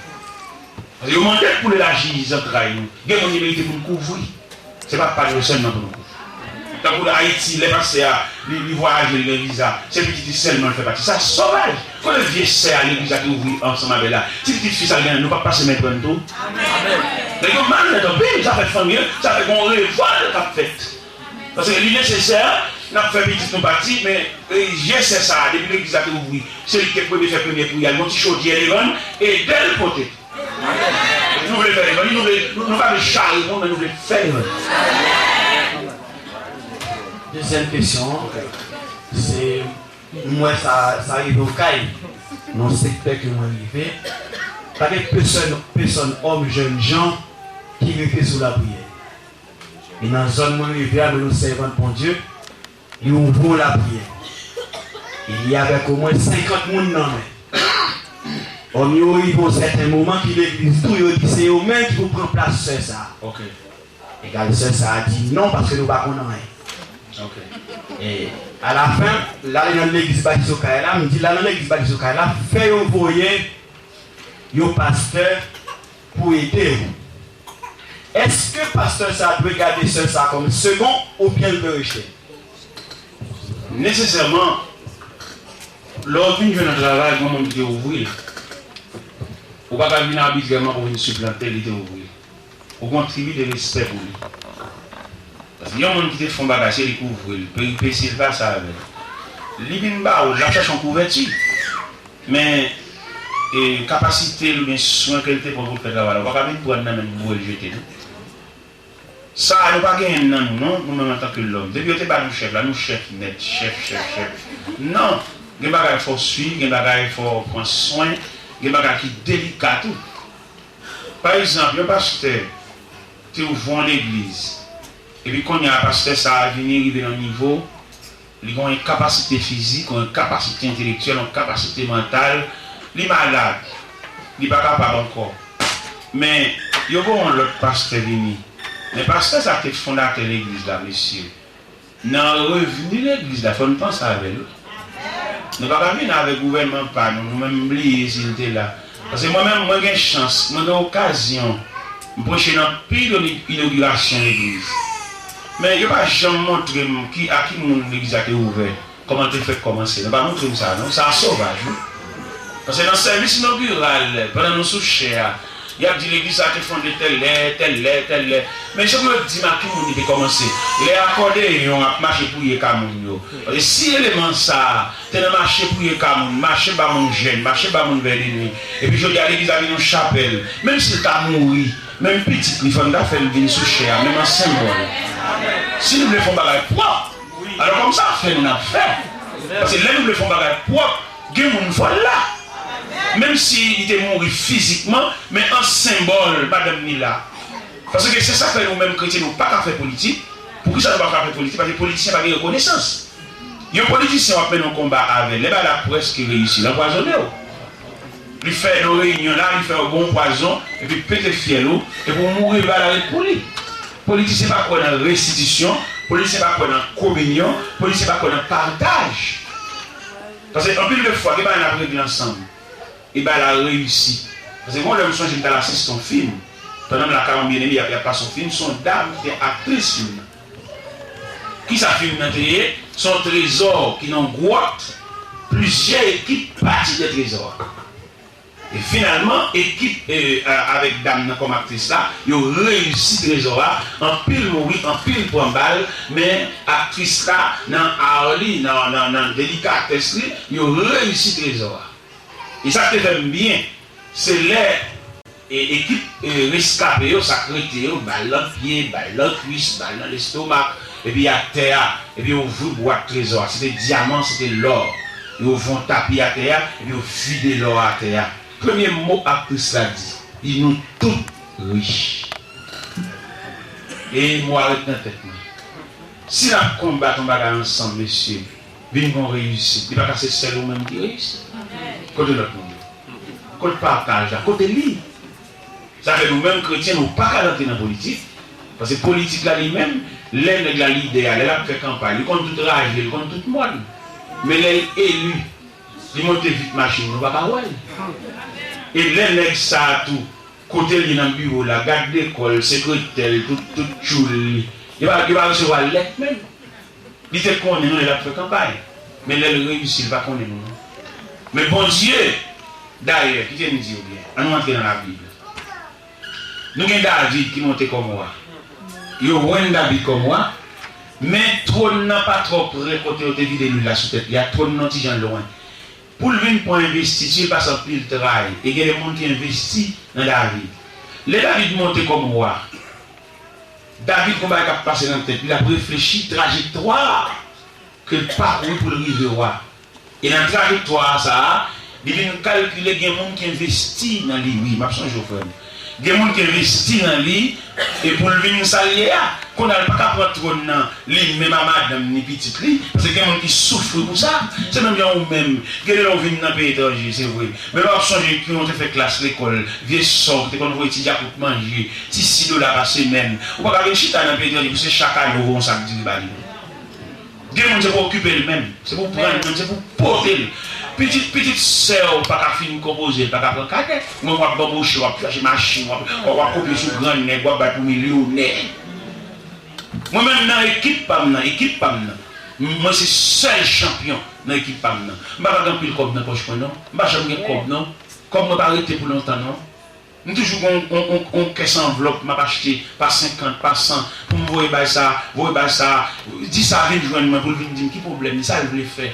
Paske yo mande l pou l elaji zantray nou. Gen moun li merite pou l kouvri. Se pa pa l yo sèlman pou nou kouvri. Tankou Ayiti, lè pastè a, li, li vwayaje, li gen viza, se pitit li sèlman l fè pati. Sa sovaj! Kote vye sè a legliz la te ouvri ansanm avè l la? Ti pitit fi sa l gen, nou p ap pase men pran l tou? Nèg yo malonèt anpil, sa fè fanmi an, sa fè gon revòl k ap fèt. Paske li nesesè, n ap fè pitit nou pati, men, e, vye sè sa a, depi legliz la te ouvri, se li ki te premye fè premyè priyè, l gon ti chodyè li vann, ede l pote. Nou vle fè li vann, nou vle, nou, nou pa vle chare moun, men nou vle fè li vann. Dezyèm kesyon an, se, m wè sa, sa rive Okay, nan sektè ke mwen rive, pa gen pèsòn, pèsòn, òm, jènjan ki rete sou lapriyè. E nan zòn mwen rive a, nou, nou sèvant Bondye, li ouvri yon lapriyè. E li avèk omwen senkant moun nan men. Òm yo rive yon sèten moman ki legliz tou, yo di se yo menm ki pou pran plas sè sa a. Ok. Egal sè sa a di non, paske nou pa konn anyen. Ok. E alafen, l ale nan legliz Batiz Okay la, m di l al nan legliz Batiz Okay la, fè yo voye yon pastè pou ede w. Èske pastè sa a dwe gade sè sa a kòm segon oubyen l dwe rejte l? Nesesèman, lè w vin jwenn yon travay, gen yon moun ki te ouvri l. Ou pa ka vin abitrèman pou w vin siplante li te ouvri l. Ou gen yon tribi de respè pou li. Paske yon moun ki te fè yon bagay, se li k ouvri l, peripesi l pase avè l. Li vin ba ou, l ap chache yon kouvèti. Men, e, kapasite l oubyen swen ke l te pran pou l fè travay la, ou pa ka vin pran l nan men l boure l jete, non. Sa a, nou pa genyen l nan nou, non, nou menm antanke lòm. Depi yo te ba nou chèf la, nou chèf nèt, chèf, chèf, chèf. Non! Gen bagay fò w swiv, gen bagay fò w pran swen, gen bagay ki delika tou. Pa egzanp, yon pastè te ouvri yon legliz, epi kounye a pastè sa a vini rive nan nivo, li gen yon kapasite fizik, yon kapasite entelektyèl, yon kapasite mantal, li malad, li pa kapab ankò. Men, yo voye yon lòt pastè vini. Men pastè sa a te fondatè legliz la, mesye. Nan revni legliz la, fò n panse avè l, wi. Nou pa ka vin avèk gouvènman pa nou, nou menm bliye si l te la. Paske mwen menm, mwen gen chans, mwen gen okazyon, m preche nan pil inogirasyon legliz. Men yo pa janm montre m ki, a ki moun legliz la te ouvè, kòman l te fèk kòmanse. Yo pa montre m sa, non. Sa sovaj, wi. Paske nan sèvis inogiral, pandan nou sou chè a, y ap di legliz sa te fonde tèl lè, tèl lè, tèl lè. Men se pou yo di m a ki moun li te kòmanse. Lè akòdeyon ap mache priye ka moun yo. Paske si eleman sa a te nan mache priye ka moun, mache ba moun jèn, mache ba moun vè de nwi, epi jodi a legliz la vin yon chapèl, menm si l ta mouri, menm pitit li, fò n ta fè l vin sou chè a, menm an senbòl. Si nou vle fè yon bagay pwòp, alò kòm sa fè nou n ap fè. Paske lè nou vle fè yon bagay pwòp, gen moun fò l la. Menm si li te mouri fizikman, men an senbòl, madanm ni la. Paske se sa k fè nou menm kretyen, nou pa ka fè politik. Poukisa nou pa ka fè politik? Paske politisyen pa gen rekonesans. Yon politisyen w ap mennen yon konba avè l, lè bagay la prèske reyisi, l anpwazonnen w. Li fè yon reyinyon la, li fè yon bon pwazon, epi pete fyèl ou, epi w mouri, bagay la ret pou li. Politisyen pa kwè nan restitisyon, politisyen pa kwè nan kominyon, politisyen pa kwè nan pataj. Paske anpil de fwa, gen bagay n ap regle ansanm. E bagay la reyisi. Paske gon lè m sonje m t al asiste yon fim. Pandan m lakay yon byeneme, y ap, y ap pase yon fim, se yon dam ki te aktris fim nan. Kisa fim nan te ye? Se yon trezò ki nan gwòt, plizyè ekip pati de trezò a. E finalman, ekip, e, a, avèk dam nan kòm aktris la, yo reyisi trezò a, anpil mouri, anpil pran bal, men aktris la, nan ar li, nan, nan, nan delikatès li, yo reyisi trezò a. E sa k te fè m byen, se lè, e, ekip, e, reskape yo, sa k rete yo, bal nan pye, bal nan kwis, bal nan lestomak, epi atè a, epi yo ouvri bwat trezò a. Se te dyaman, se te lò. Yo ouvri yon tapi atè a, epi yo vide lò a atè a. Premye mo aktris la di, li di nou tout rich. E mo a ret nan tèt mwen. Si n ap konbat yon bagay ansanm, mesye, vin gon reyisit. Li pa ka se sèl ou menm ki reyisit. Kote lòt moun yo? Kote pataj la? Kote li? Sa fè nou menm kretyen, nou pa ka rantre nan politik. Paske politik la li menm, lè nèg la lidè a, lè l ap fè kanpay, li konn tout raje, li konn tout mòn. Men lè l eli, li monte vit machin, nou pa ka wè l. E lè nèg sa a tou, kote l ye nan biwo la, gad de kò l, sekretè l, tout, tout tchoul li, yo pa, yo pa resevwa l lèt menm. Li te konnen nou lè l ap fè kanpay. Men lè l reyisi, li pa konnen nou non. Men Bondye, dayè, kite m di w byen, ann nou antre nan Labib. Nou gen David ki monte kòm wa. Yo wonn David kòm wa, men twòn nan pa twò pre kote yo te vide lwil la sou tèt li a, twòn nan ti jan lwen. Pou l vin pran envestiti, l pase anpil tray, e gen de moun ki envesti nan David. Lè David monte kòm wa, David gon bagay k ap pase nan tèt li, l ap reflechi trajektwa ke l pakouri pou l rive wa. E nan trajektwa sa a, li vin kalkile gen moun ki envesti nan li, wi, m ap sonje w, frè m. Gen moun ki envesti nan li, e pou l vin sa l ye a. Kounye a, l pa ka pran twòn nan, li menm a madanm ni pitit li, paske gen moun ki soufri pou sa. Se menm jan ou menm, gen de lè w vin nan peyi etranje, se vre. Men w ap sonje ke w te fè klas lekòl, vye sè w ki te konn voye ti djakout manje, ti sis dola pa semèn. Ou pa ka vin chita nan peyi etranje pou se chak ane w voye yon sak diri ba li. Gen moun se pou okipe l menm, se pou pran l menm, se pou pote l. Pitit, pitit sè w pa ka fin konpoze, l pa ka pran kadèt. Mwen w ap banboche, w ap chache machin, w ap, w ap kopye sou grannèg, w ap bay pou milyonè. Mwen menm nan ekip pa m nan, ekip pa m nan, mwen se sèl chanpyon nan ekip pa m nan. M pa ka gen anpil kòb nan pòch mwen non. M pa janm gen kòb non. Kòb mwen pa rete pou lontan non. M toujou gen yon, yon, yon, yon kès anvlòp m ap achte pa senkant, pa san, pou m voye bay sa, voye bay sa, di sa vin jwenn mwen pou l vin di m ki pwoblèm li, sa l vle fè.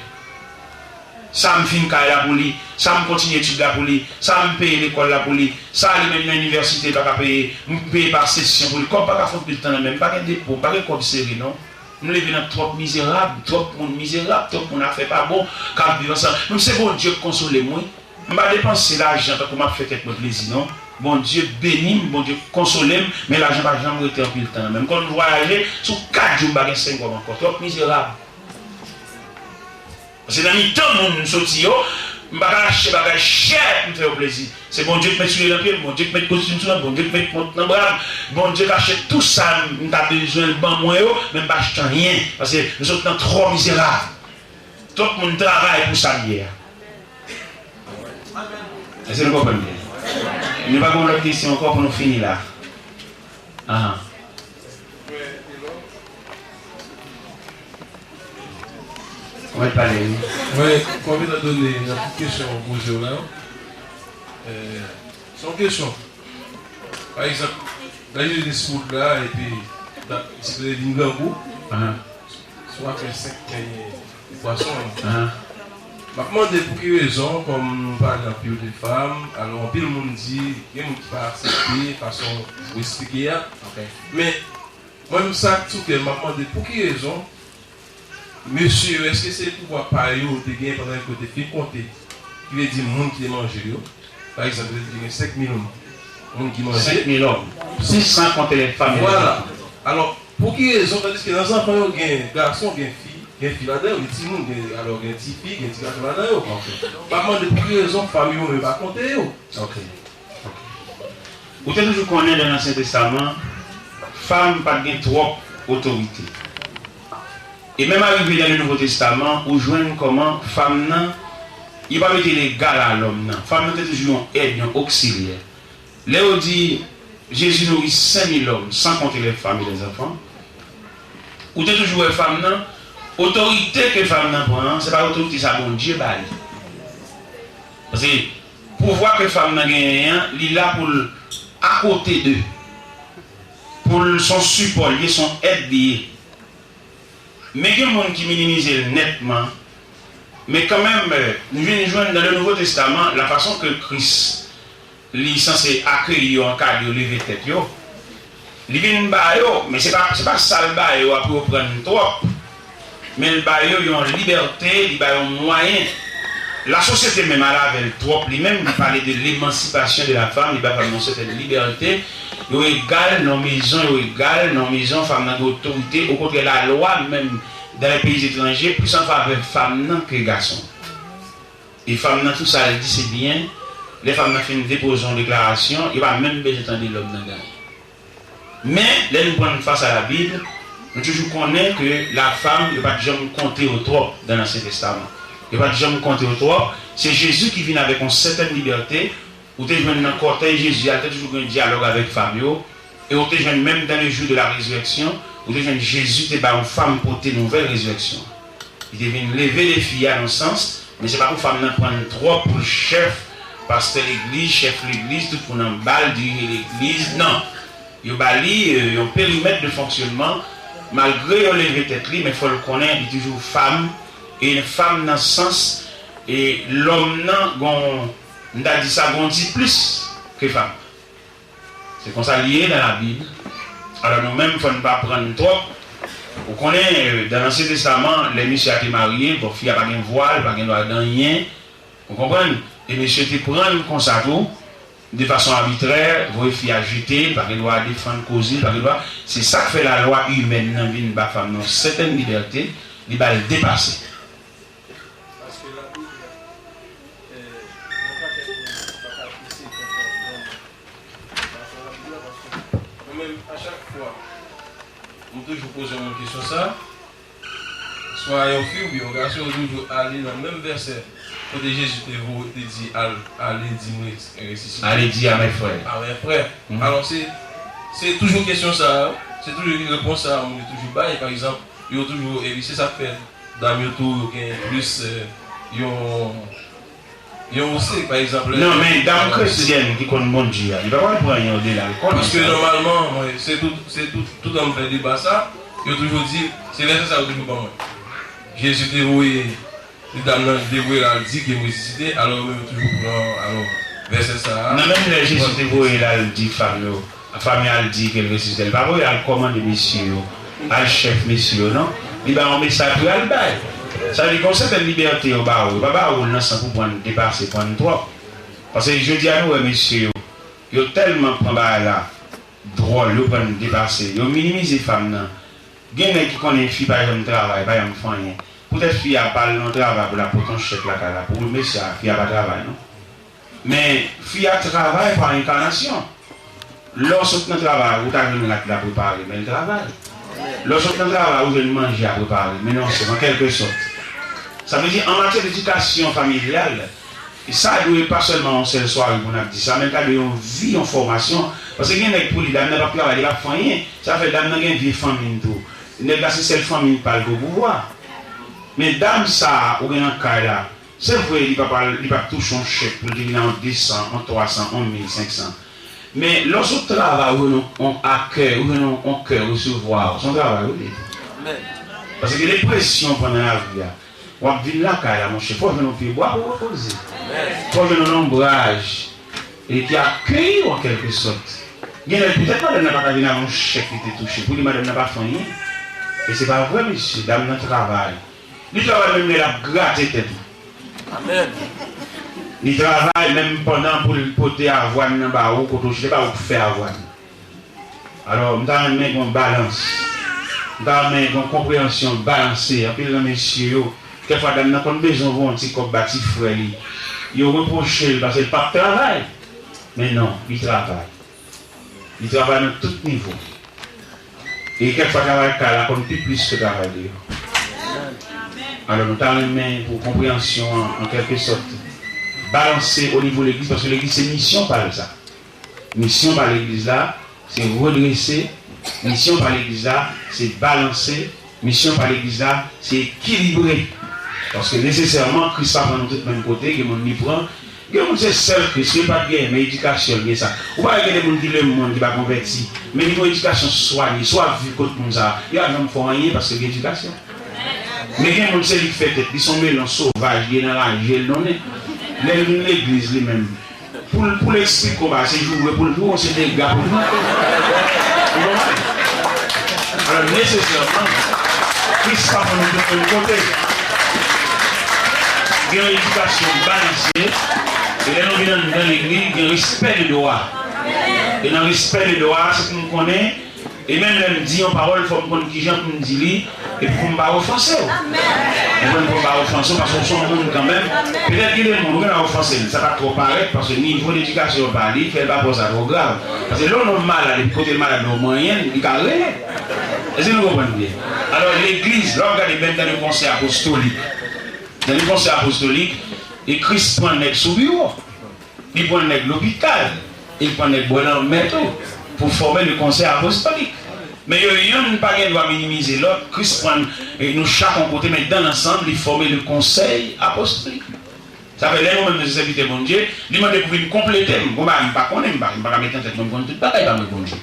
Sa m fin kay la pou li, sa m kontinye etid la pou li, sa m peye lekòl la pou li, sa li menm nan inivèsite li pa ka peye, m peye pa sesyon pou li. Kòb pa ka fè anpil tan nan men m, m pa gen depo, m pa gen kòb sere non. M leve nan twòp mizerab, twòp moun mizerab, twòp moun afè pa bon, k ap viv ansanm. Men se Bondye k konsole m wi. M pa depanse lajan tankou m ap fè tèt mwen plezi non. Bondye beni m, Bondye konsole m, men lajan pa janm rete anpil tan nan men m. M konn vwayaje, sou kat jou m pa gen senk kòb ankò. Twòp mizerab. Paske nan mitan moun m soti yo, m pa ka achte bagay chè pou m fè yo plezi. Se Bondye k met soulye nan pye m, Bondye k met kostim sou mwen, Bondye k met mont nan bra m, Bondye k achte tou sa m ta bezwen l ban mwen yo, men m pa achte anyen. Paske m sot nan twò mizerab. Twòp moun travay pou sa m ye a. Èske nou konprann byen? Nou pa gen yon lòt kesyon ankò pou nou fini la? Ahan. Ou mèt pale, wi. Mwen, kòm etan done nan tout kesyon w poze w la, euh, se yon kesyon. Pa egzanp, lè yo te sou wout la, epi, ta, ti vle vin grangou. Ahan. Swa fè senk pènyè pwason an. Ahan. M ap mande pou ki rezon, kòm nou pale anpil de fanm, alò anpil moun di, gen moun ki pa aksepte fason ou esplike a. Ok. Men, mwen menm sa k sou kè m, m ap mande pou ki rezon, mesye yo, èske se pouvwa pa yo yo te gen pandan yo te fin konte, ki vle di moun ki te manje yo? Pa egzanp, yo te di gen senk mil moun ki manje. Senk mil òm. Sis san konte lè fanm. Vwala. Alò, pou ki rezon, tandiske nan zanfan yo gen gason, gen fi, Gen fi ladan yo, gen timoun, gen, alò gen tifi, gen ti gason ladan yo. Ok. M ap mande pou ki rezon fanmi yo menm pa konte yo. Ok. Ok. Ou te toujou konnen nan Ansyen Testaman, fanm pa t gen twòp otorite. E menm arive nan le Nouvo Testaman, ou jwenn kòman fanm nan, yo pa mete l egal a lòm nan. Fanm nan te toujou yon èd, yon oksilyè. Lè yo di Jésus nourrit cinq mille hommes, sans compter les femmes et les enfants, ou te toujou wè fanm nan, otorite ke fanm nan pran an, se pa otorite sa Bondye ba li. Paske pouvwa ke fanm nan genyen an, li la pou l akote de, pou l son sipò li ye, son èd li ye. Men gen moun ki minimize l nètman. Men kanmenm, nou vin jwenn dans le Nouveau Testament, la façon que Christ li sanse akeyi yo, ankadre yo, leve tèt yo. Li vin ba yo, men se pa, se pa sa l ba yo a pou yo pran twòp. Men l ba yo yon libète, li ba yo mwayen. Lasosyete menm ale avè l twòp li menm, li pale de l'émancipation de la femme, li ba fanm nan sètèn libète. Yo egal nan mezon, yo egal nan mezon, fanm nan gen otorite. Okontrè, lalwa menm dans les pays étrangers plis an favè fanm nan ke gason. E fanm nan tou sa l di se byen, lè fanm nan fin depoze yon deklarasyon, yo pa menm bezwen tande lòm nan gaye. Men, lè nou pran fas a Labib, nou toujou konnen ke lafam, yo pa t janm konte yo twòp nan Ansyen Testaman. Yo pa t janm konte yo twòp. Se Jezi ki vin avèk yon sètèn libète. Ou te jwenn nan kòtèy Jezi a, te toujou gen dyalòg avèk fanm yo. E ou te jwenn menm dans le jour de la résurrection, ou te jwenn Jezi te ba yon fanm pote nouvèl rezirèksyon. Li te vin leve defi a nan sans, men se pa pou fanm nan pran l twòp pou l chèf, pastè legliz, chèf legliz, tout moun anba l dirije legliz. Non. Yo ba li, euh, yon perimèt de fonksyonman, malgre yo leve tèt li, men fò l konnen li toujou fanm, e fanm nan sans, e lòm nan gon, m ta di sa, gon diplis ke fanm. Se konsa li ye nan Labib. Alò nou menm, fò n pa pran l twòp. Ou konnen, euh, dans l'Ancien Testament, lè mesye a te marye, bon, fi a pa gen vwa, li pa gen dwa di anyen. Ou konprann? E mesye te pran l konsa tou, de fason abitrè, voye fi a jete, li pa gen dwa defann koz li, li pa gen dwa. Se sa k fè lalwa imèn nan vin ba fanm nan yon sètèn libète, li ba l depase. Paske Labib la, eh, yon pakèt moun pa ka pise konprann vrèman. Sa se Labib la, paske mwen menm, a chak fwa, m toujou poze yon moun kesyon sa, swa yon fi oubyen yon gason, yo toujou ale nan menm vèsè kote Jezi te voye, te di, al, ale di mwen resisite. Ale di a mè frè. A mè frè. Mhm. Alò, se, se toujou kesyon sa a, se toujou repons sa a, moun yo toujou bay. Pa egzanp, yo toujou, epi se sa k fè dam yo tou, yo gen plis, eh, yon, yon ose, pa egzanp, lè... Non, men dam kretyèn ki konn Bondye a, li pa pral pran anyen odela l konnen sa. Paske nòmalman, mwen, se tout, se tout, tout an m fè deba sa, yo toujou di, se vèsè sa yo toujou ban mwen. Jezi te voye, li dam nan, li te voye l al di ke m resisite, alò yo menm yo toujou pran, alò, vèsè sa a. Nan menm lè Jezi te voye l al di fanm yo, fanm yo al di ke l resisite. Li pa voye al kòmande mesye yo, al chèf mesye yo, non. Li ba yo yon mesaj pou y al bay. Sa vle di, gen yon sètèn libète yo ba ou. Yo pa ba ou l nan sans pou pran l depase, pran l twòp. Paske jodi a, nou wè mesye yo, yo tèlman pran bagay la dwòl, yo pran l depase, yo minimize fanm nan. Gen nèg ki konnen fi pa janm travay, pa janm fè anyen. Poutèt fi a pa al nan travay pou l ap pote yon chèk lakay la, pou mesye a, fi a pa travay, non. Men, fi a travay pa enkanasyon. Lè w sot nan travay, ou ta jwenn rat la prepare, men l travay. Lè w sot nan travay, ou jwenn manje a prepare, men non sèlman, kèlkesòt. Sa vle di, an matyè de edikasyon familyal, sa dwe pa sèlman yon sèl sware pou n ap di sa, men l ta dwe yon vi, yon fòmasyon. Paske gen nèg pou li, dam nan p ap travay, li p ap fè anyen. Sa fè dam nan gen vye fanmi l tou. Nèg la se sèl fanmi l pa l k o pouvwa. Men dam sa a, ou gen nan kay la, Se vre, li p ap al, li p ap touche yon chèk pou l te vin a yon de san, yon twa san, yon mil senk san. Men, lè w sot travay, ou jwenn yon, yon akèy, ou jwenn yon, yon kè resevwa, se yon travay, wi, li ye tou. Amèn. Paske gen de presyon w pran nan lavi a. W ap vin lakay la, monchè, fò w jwenn yon pye bwa pou w repoze. Amèn. Fò w jwenn yon lonbraj, e ki akeyi w an kèlkesòt. Gen lè, petèt, madanm nan pa ka vin ak yon chèk li te touche. Pou li, madanm nan pa fè anyen. E se pa vre, mesye, dam nan travay. Li travay menm lè l ap grate tèt ou. Amèn. Li travay menm pandan pou l pote avwàn nan ba ou, kote w chita, e pa ou k fè avwàn. Alò, m ta renmen gen yon balans. M ta renmen gen yon konpreyansyon balanse. Anpil nan mesye yo, kèk fwa dam nan konn bezwen voye yon ti kòb ba ti frè li. Yo repwoche l paske l p ap travay. Men non, li travay. Li travay nan tout nivo. E kèk fwa travay kay la konn pi plis ke travay deyò. Alò, nou ta renmen pou konpreyansyon an, an kèlkesòt, balanse o nivo legliz, paske legliz se misyon pa l sa. Misyon pa legliz la, se redrese. Misyon pa legliz la, se balanse. Misyon pa legliz la, se ekilibre. Paske nesesèman, Kris pa pran nou tout menm kote, gen moun li pran, gen moun se sèl Kris, li pa t gen, men edikasyon l gen sa. Ou pa wè gen de moun ki lemonn, ki pa konvèti, men li gen yon edikasyon swanye, swa viv kot moun sa, yo pa janm fè anyen paske gen edikasyon. Men gen moun se li k fè tèt, li se yon melon sovaj, li nan raje l donnen. Lè l vin legliz li menm, pou l, pou l eksplike w bagay, se joure pou l joure w, se dega pou l fè. Ou konprann? Alò, nesesèman, Kris pa pran nou tout menm kote. Gen yon edikasyon balanse, e lè nou vin anndan legliz, gen respè de dwa. E nan respè de dwa, se pou nou konnen E menm lè m di yon pawòl, fò m konn kijan pou m di li, epi pou m pa ofanse w. Ou konprann, pou m pa ofanse w, paske w se yon moun kanmenm. Petèt gen de moun, ou genlè ofanse l, sa pa twò parèt, paske nivo ledikasyon pa li fè l pa pran sa twò grav. Paske lè yon nonm malad, epi kote l malad la, ou manyen l, li ka rele. Èske nou konprann byen? Alò, legliz, lè w ap gade menm nan de konsèy apostolik, nan de konsèy apostolik, e Kris pran nèg sou biwo. Li pran nèg lopital, e li pran nèg bò lanmè tou, pou fòme le konsèy apostolik. Men yo yonn pa gen dwa minimize lòt. Kris pran, eh, nou chak yon kote, men dan lansanm, li fòme le konsèy apostolik. Sa fè, lè nou menm nou se sèvitè Bondye, li mande pou vin konplete m. Bon, bagay m pa konnen, m pa, m pa ka mete nan tèt mwen m konn tout bagay pa mwen Bondye.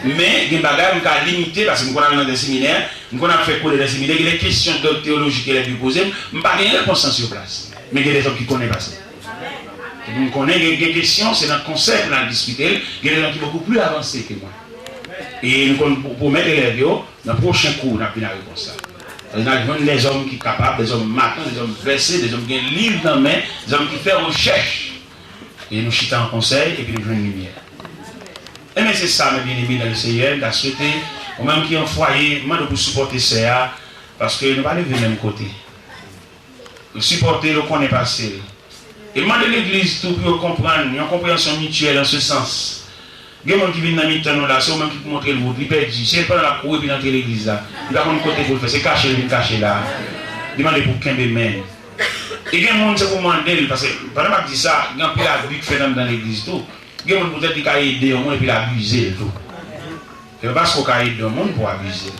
Men, gen bagay m ka limite, paske m konn al nan de seminè, m konn al fè kou nan de seminè, gen de kesyon dòt teyolojik elèv yo poze m, m pa gen repons lan sou plas. Men gen de zòm ki konnen pase m. Epi m konnen gen, gen kesyon, se nan konsèy pou n al diskite l, gen de zòm ki bokou pli avanse ke mwen. E m konn pwomèt elèv yo, nan pwochen kou, n ap vin ak repons la. Paske n al jwenn de zòm ki kapab, de zòm matan, de zòm vèse, de zòm gen liv nan men, de zòm ki fè rechèch. E nou chita an konsèy, epi nou jwenn limyè. Enben, se sa, mes bien-aimés dans le Seigneur, m ta swete, ou menm ki an fwaye, m mande w pou sipòte sè a, paske nou pa leve menm kote. Sipòte l, ou konnen pase l. E mande legliz tou pou yo konprann, yon konpreyansyon mityèl an se sans. Gen moun ki vin nan mitan nou la, se ou menm ki pou montre l wout, li pèdi. Se pandan l ap kouri epi l antre legliz la. Li pa konn kote pou l fè, se kache l vin kache la. Li mande pou kenbe men. E gen moun se pou mande l, paske pandan m ap di sa, gen anpil abi k fèt anndan legliz tou. Gen moun poutèt li ka ede yon moun epi l abize l tou. Se pa paske w ka ede yon moun pou w abize l.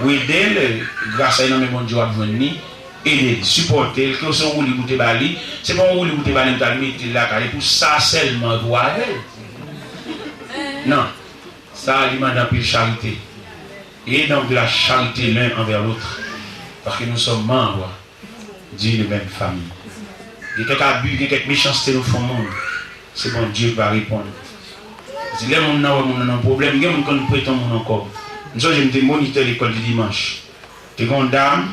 Ou ede l, gras la nan men Bondye w ap jwenn li, ede l, sipòte l, ke se yon woulib ou te ba li, se pa yon woulib ou te ba li pou t al mete l lakay li, pou sa sèlman pou w avè l. Non, sa li mande anpil charite. Et donc de la charité l'un envers l'autre, parce que nous sommes membres d'une même famille. Gen kèk abi, gen kèk mechanste nou fè yon moun, se Bondye ki va reponn. Paske lè moun nan wè moun nan nan yon pwoblèm, gen moun konn prete yon moun yon kòb. M sonje m te monitè lekòl de dimanch. Te gen yon dam,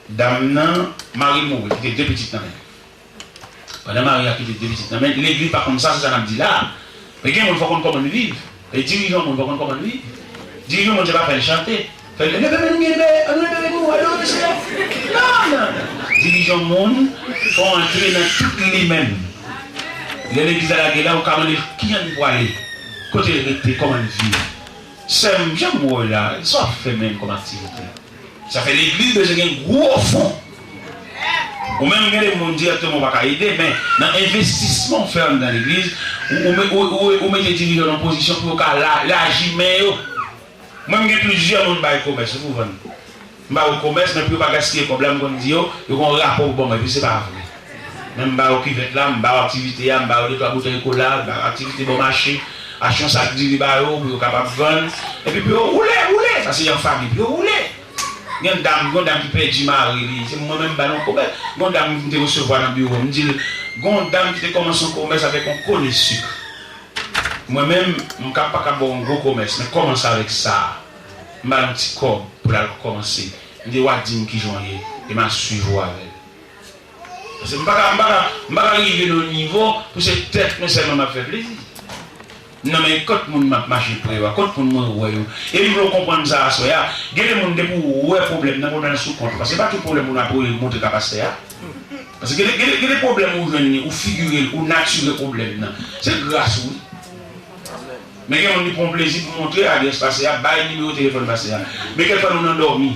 dam nan, mari l mouri, kite de pitit nan men l. Pandan mari a kite de pitit nan men l, legliz pa konn sa, se sa n ap di la a. Men gen moun fò konn kòman n viv. E dirijan moun fò konn kòman n viv. Dirijan moun se pa fè l chante. Fè l leve men nou, leve, ann leve men nou, adore Seyè. Non, non, non. Dirijan moun fò antre nan tout li menm. Lè legliz la lage la, ou ka mande l ki jan l pwale, kote l rete, kòman l viv. Sè m, jan m wè w la, sa w ap fè menm kòm aktivite? Sa fè legliz bezwen gen gwo fon. Ou menm gen de moun dirèkteman ou pa ka ede, men nan envestisman w fè anndan legliz, ou, ou, ou, ou, ou mete dirijan w nan pozisyon pou yo ka la, laji men yo. Mwen, m gen plizyè moun m bay komès, wi, pou vann. M ba yo komès, men pou yo pa gaspiye kòb la, m konn di yo, yo gen yon rapò pou ban mwen, epi se pa vre. Men m ba yo kivèt la, m ba yo aktivite a, m ba yo de twa boutèy kola, m ba yo aktivite bò mache, achte yon sak diri ba yo, pou yo kapab vann. Epi pou yo woule, woule, paske y an fanmi, pou yo woule. Gen dam, gen dam ki pèdi mari li, se mwen menm m ba l yon komès. Gen dam m te resevwa nan biwo m, m di l, gen dam ki te kòmanse yon komès avèk yon kone sik. Mwen menm, m ka pa ka ba w yon gwo komès, men kòmanse avèk sa a. M ba l yon ti kòb pou l al kòmanse. M di, w a di m kijan w ye, e m a swiv ou avè l. Paske m pa ka, m pa ka, m pa ka rive nan yon nivo pou se tèt mwen sèlman m ap fè plezi. Non, men kont moun m ap mache pre yo a, kont moun mwen wè yo. E m vle w konprann sa aswè a. Gen de moun, depi w wè pwoblèm nan, pwoblèm nan sou kont ou. Paske se pa tout pwoblèm moun ap montre ka pastè a. Paske gen de, gen de, gen de pwoblèm ou jwenn li, ou figire l, ou natire pwoblèm nan. Se gras ou, wi. Men gen moun ki pran plezi pou montre adrès pastè a, bay nimewo telefòn pastè a. Men kèlkefwa nou nan dòmi.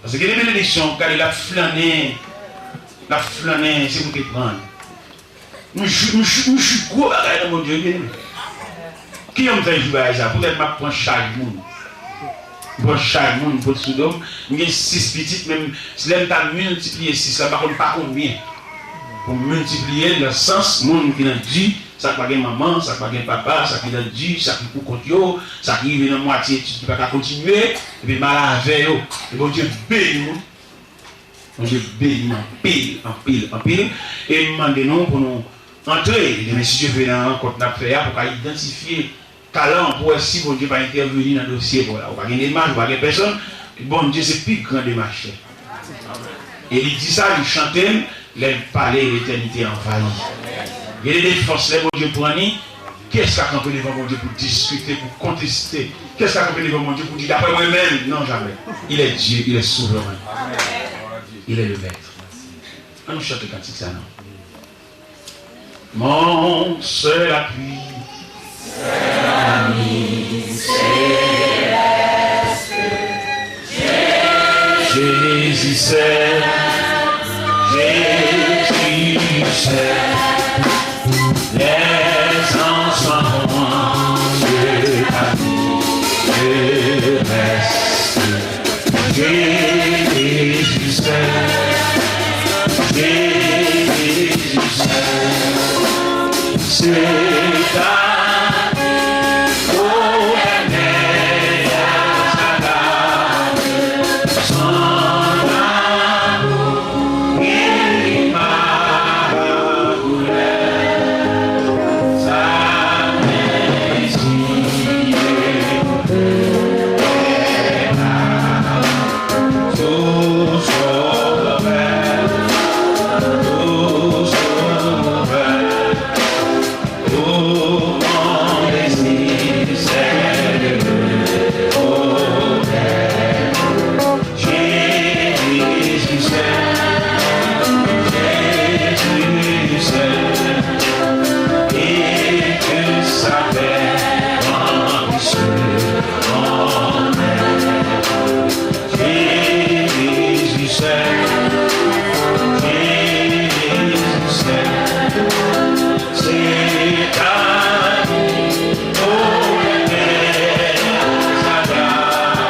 Paske gen de benediksyon, gade, l ap flannen, l ap flannen, se pou te pran. M jou, m jou, m jou gwo bagay nan Bondye, byeneme. Kijan m fè jou bagay sa? Poutèt m ap pran chaj moun. M pran chaj moun, m pote sou do m. M gen sis pitit, men m, lè m ta miltipliye sis la, m pa konn pa konbyen. Pou m miltipliye l nan sans moun ki nan di, sa k pa gen manman, sa k pa gen papa, sa ki nan di, sa ki pou kont yo, sa ki rive nan mwatye etid ki pa ka kontinye, epi m al avè yo. E Bondye beni nou. Bondye beni nou anpil, anpil, anpil. E m mande nou pou nou antre, demen, si Dye vle, nan rankont n ap fè a, pou ka idantifye talan w, pou wè si Bondye pa entèveni nan dosye pa w la. Ou pa gen demach, ou pa gen pèsonn. Bondye se pi gran demachè. E li di sa, li chante l, lè l pale, letènite anvayi. Gen de defans, lè Bondye pran li, kiyès ka kanpe devan Bondye pou diskite, pou konteste? Kiyès ka kanpe devan Bondye pou di, daprè mwen menm? Non, jamè. Il est Dieu, il est souverain. Il est le maître. Ann nou chante kantik sa, non? Mon seul appui, seul ami, céleste. Jésus seul, Jésus seul, les anges sont louanges à lui, le reste. Jésus seul, Jésus seul, c'est à lui, ô les meilleurs accords, son amour. Jésus seul, Jésus seul, et que sa paix remplisse mon être. Jésus seul, Jésus seul, c'est à lui, ô les meilleurs accords.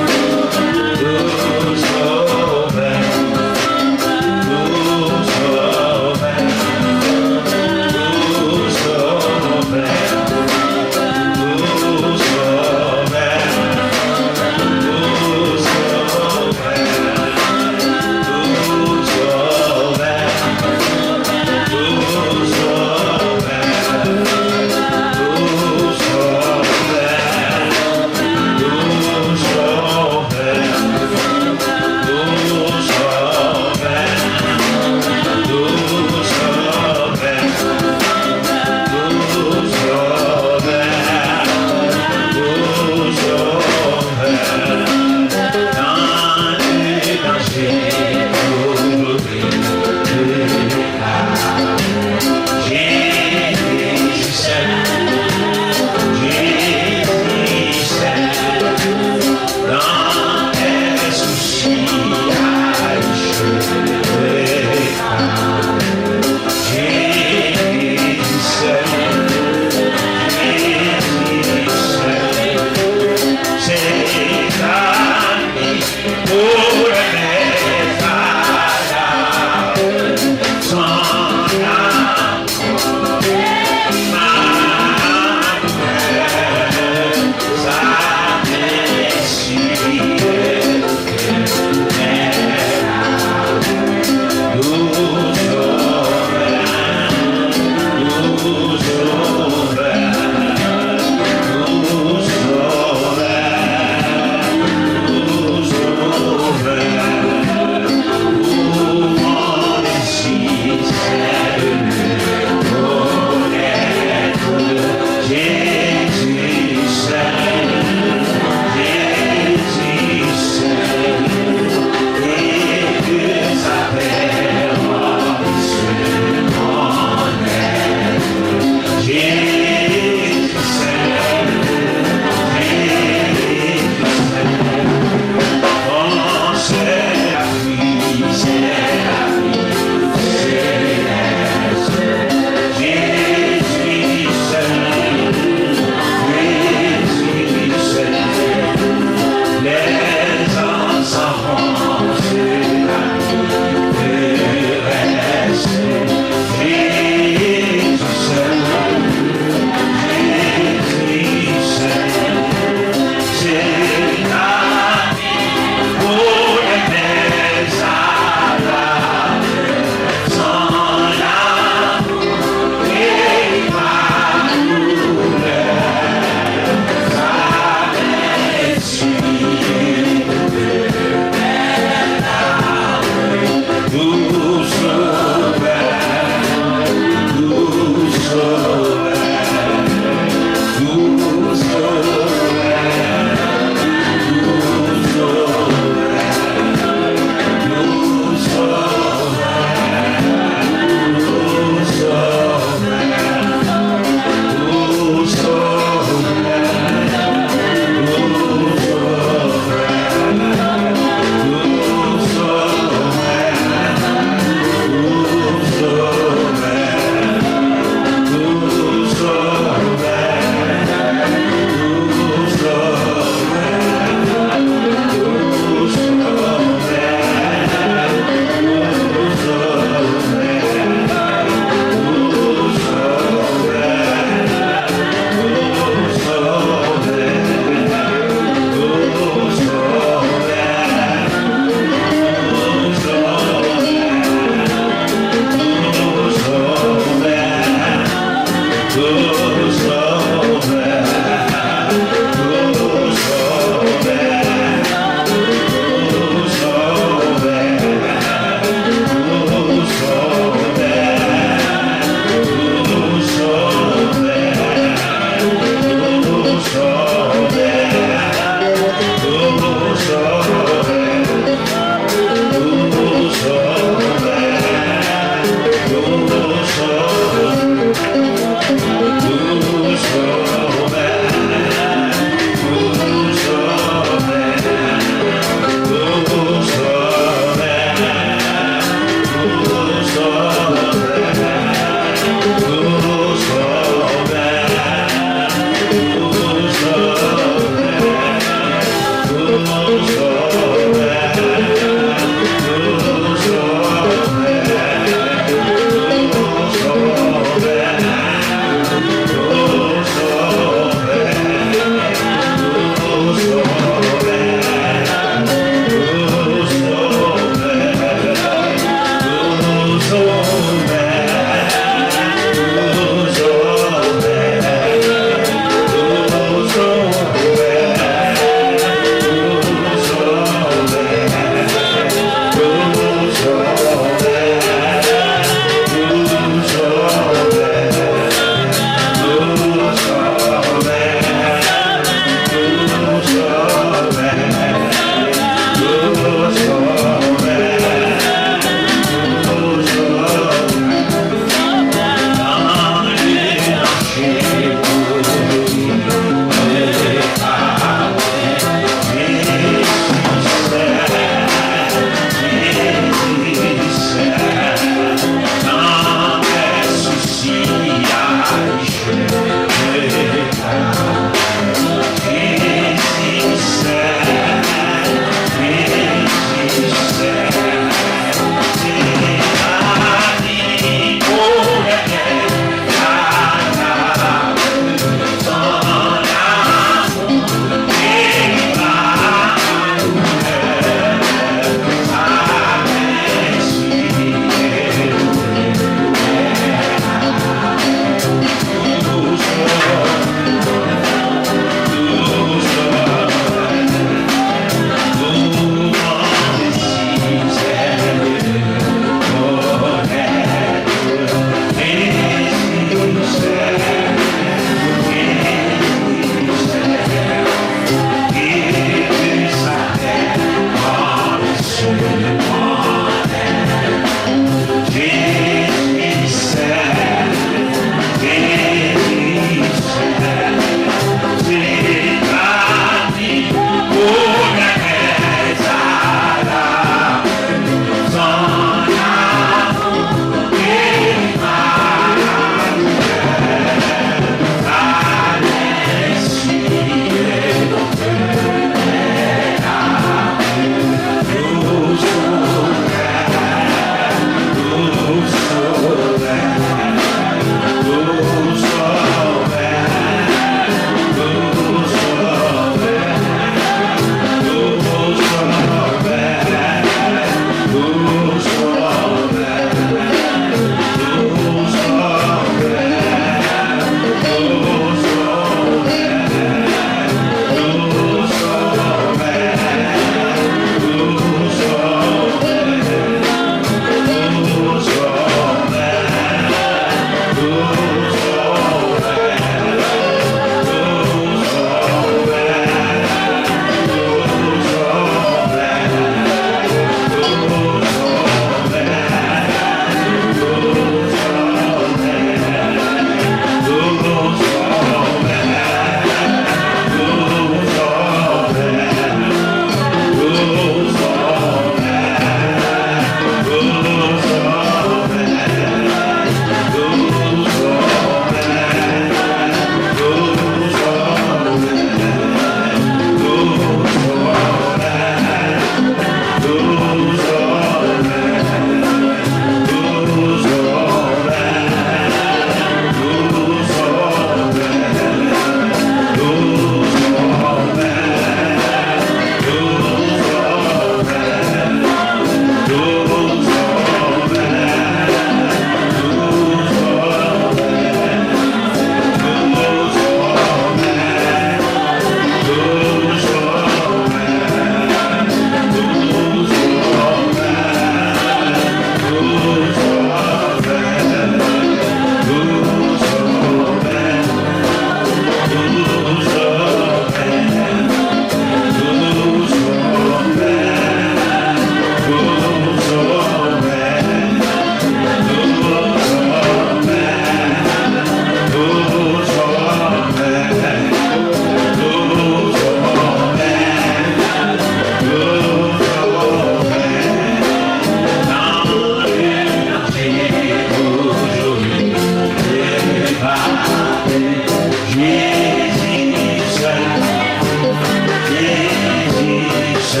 Pa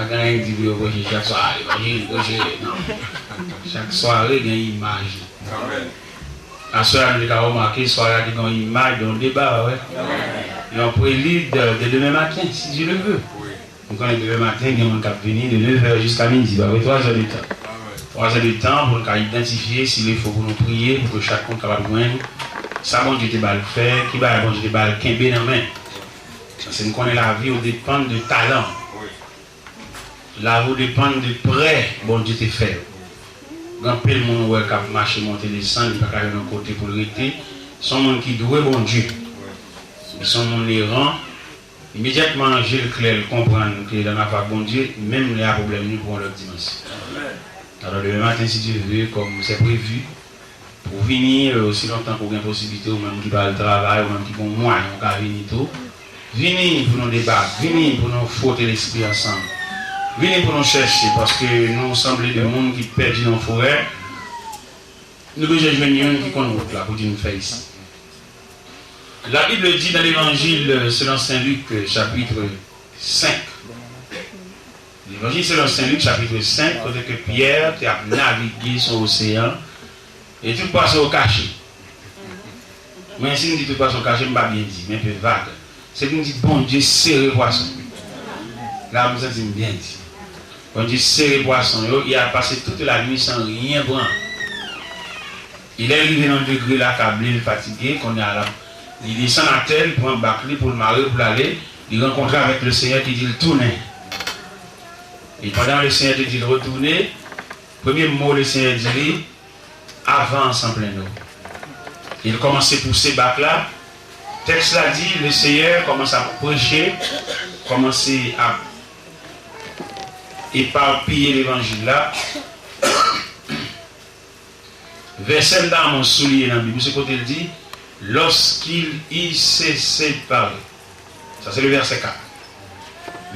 gen anyen ki di pou yo preche chak swa, evanjil, preche, non. Chak sware gen imaj li. Aswè a, nou te ka remake, sware a te gen yon imaj de yon deba, pa vre? Yon prelid de, de demen maten, si Dye le ve. Nou konnen demen maten, gen moun k ap vini de nevè jiska midi, pa vre? Twazè de tan. Twazè de tan pou nou ka idantifye si l fo pou nou priye, pou ke chak moun kapab jwenn sa Bondye te ba l fè, ki bagay Bondye te ba l kenbe nan men. Paske nou konnen lavi w depann de talan w. Lavi w depann de prè Bondye te fè w. Gen anpil moun ou wè k ap mache monte desann, li pa ka jwenn yon kote pou l rete. Se yon moun ki dwe Bondye. Li se yon moun eran. Imedyatman je l klè, l konprann ke l ann afè ak Bondye, menm lè a pwoblèm li pou yon lòt dimansyon. Alò, demen maten, si Dye ve, kòm se previ, pou w vini, e, osi lontan ke w gen posiblite, ou menm ki pa al travay, ou menm ki gen yon mwayen, ou ka vini tou. Vini pou nou deba, vini pou nou fwote lespri ansanm. Vini pou nou chèche, paske nou sanble de moun ki pèdi nan forè. Nou bezwen jwenn youn ki konn wout la pou di nou fè isi. La Bible dit dans l'Évangile selon Saint Luc, euh, chapitre cinq. Levanjil selon Sen Lik, chapitre cinq, kote ke Pyè te ap navige sou oseyan, e tout pwason yo kache. Mwen, si m di tout pwason kache, m pa byen di, m enpe vag. Se pou m di Bondye sere pwason. La, m santi m byen di. Bondye sere pwason yo, il a passé toute la nuit sans rien prendre. E lè l rive nan degre l akable, l fatige, kounye a la, li desann atè, li pran bak li pou l mare, pou l ale, li rankontre avèk Lesenyè ki di l tounen. E pandan Lesenyè te di l retounen, premye mo Lesenyè di li, avance en pleine eau. E l kòmanse pouse bak la. Tèks la di, Lesenyè kòmanse ap preche, kòmanse ap epapiye levanjil la. Vèsè m ta renmen w souliye nan Bib ou, se kote l di, lorsqu'il eut cessé de parler. Sa se le vèsè kat.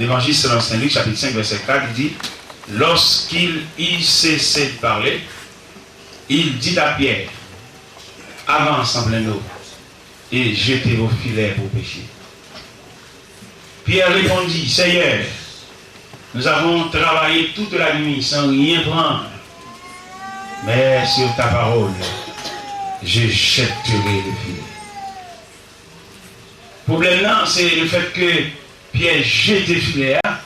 Levanjil selon Sen Lik, chapit senk, vèsè kat, li di, lorsqu'il eut cessé de parler, il dit à Pierre, avance en pleine eau et jetez vos filets pour pêcher. Pierre répondit, Seigneur, nous avons travaillé toute la nuit sans rien prendre, mais sur ta parole, je jetterai le filet. Pwoblèm nan, se le fait que Pierre jete filè a,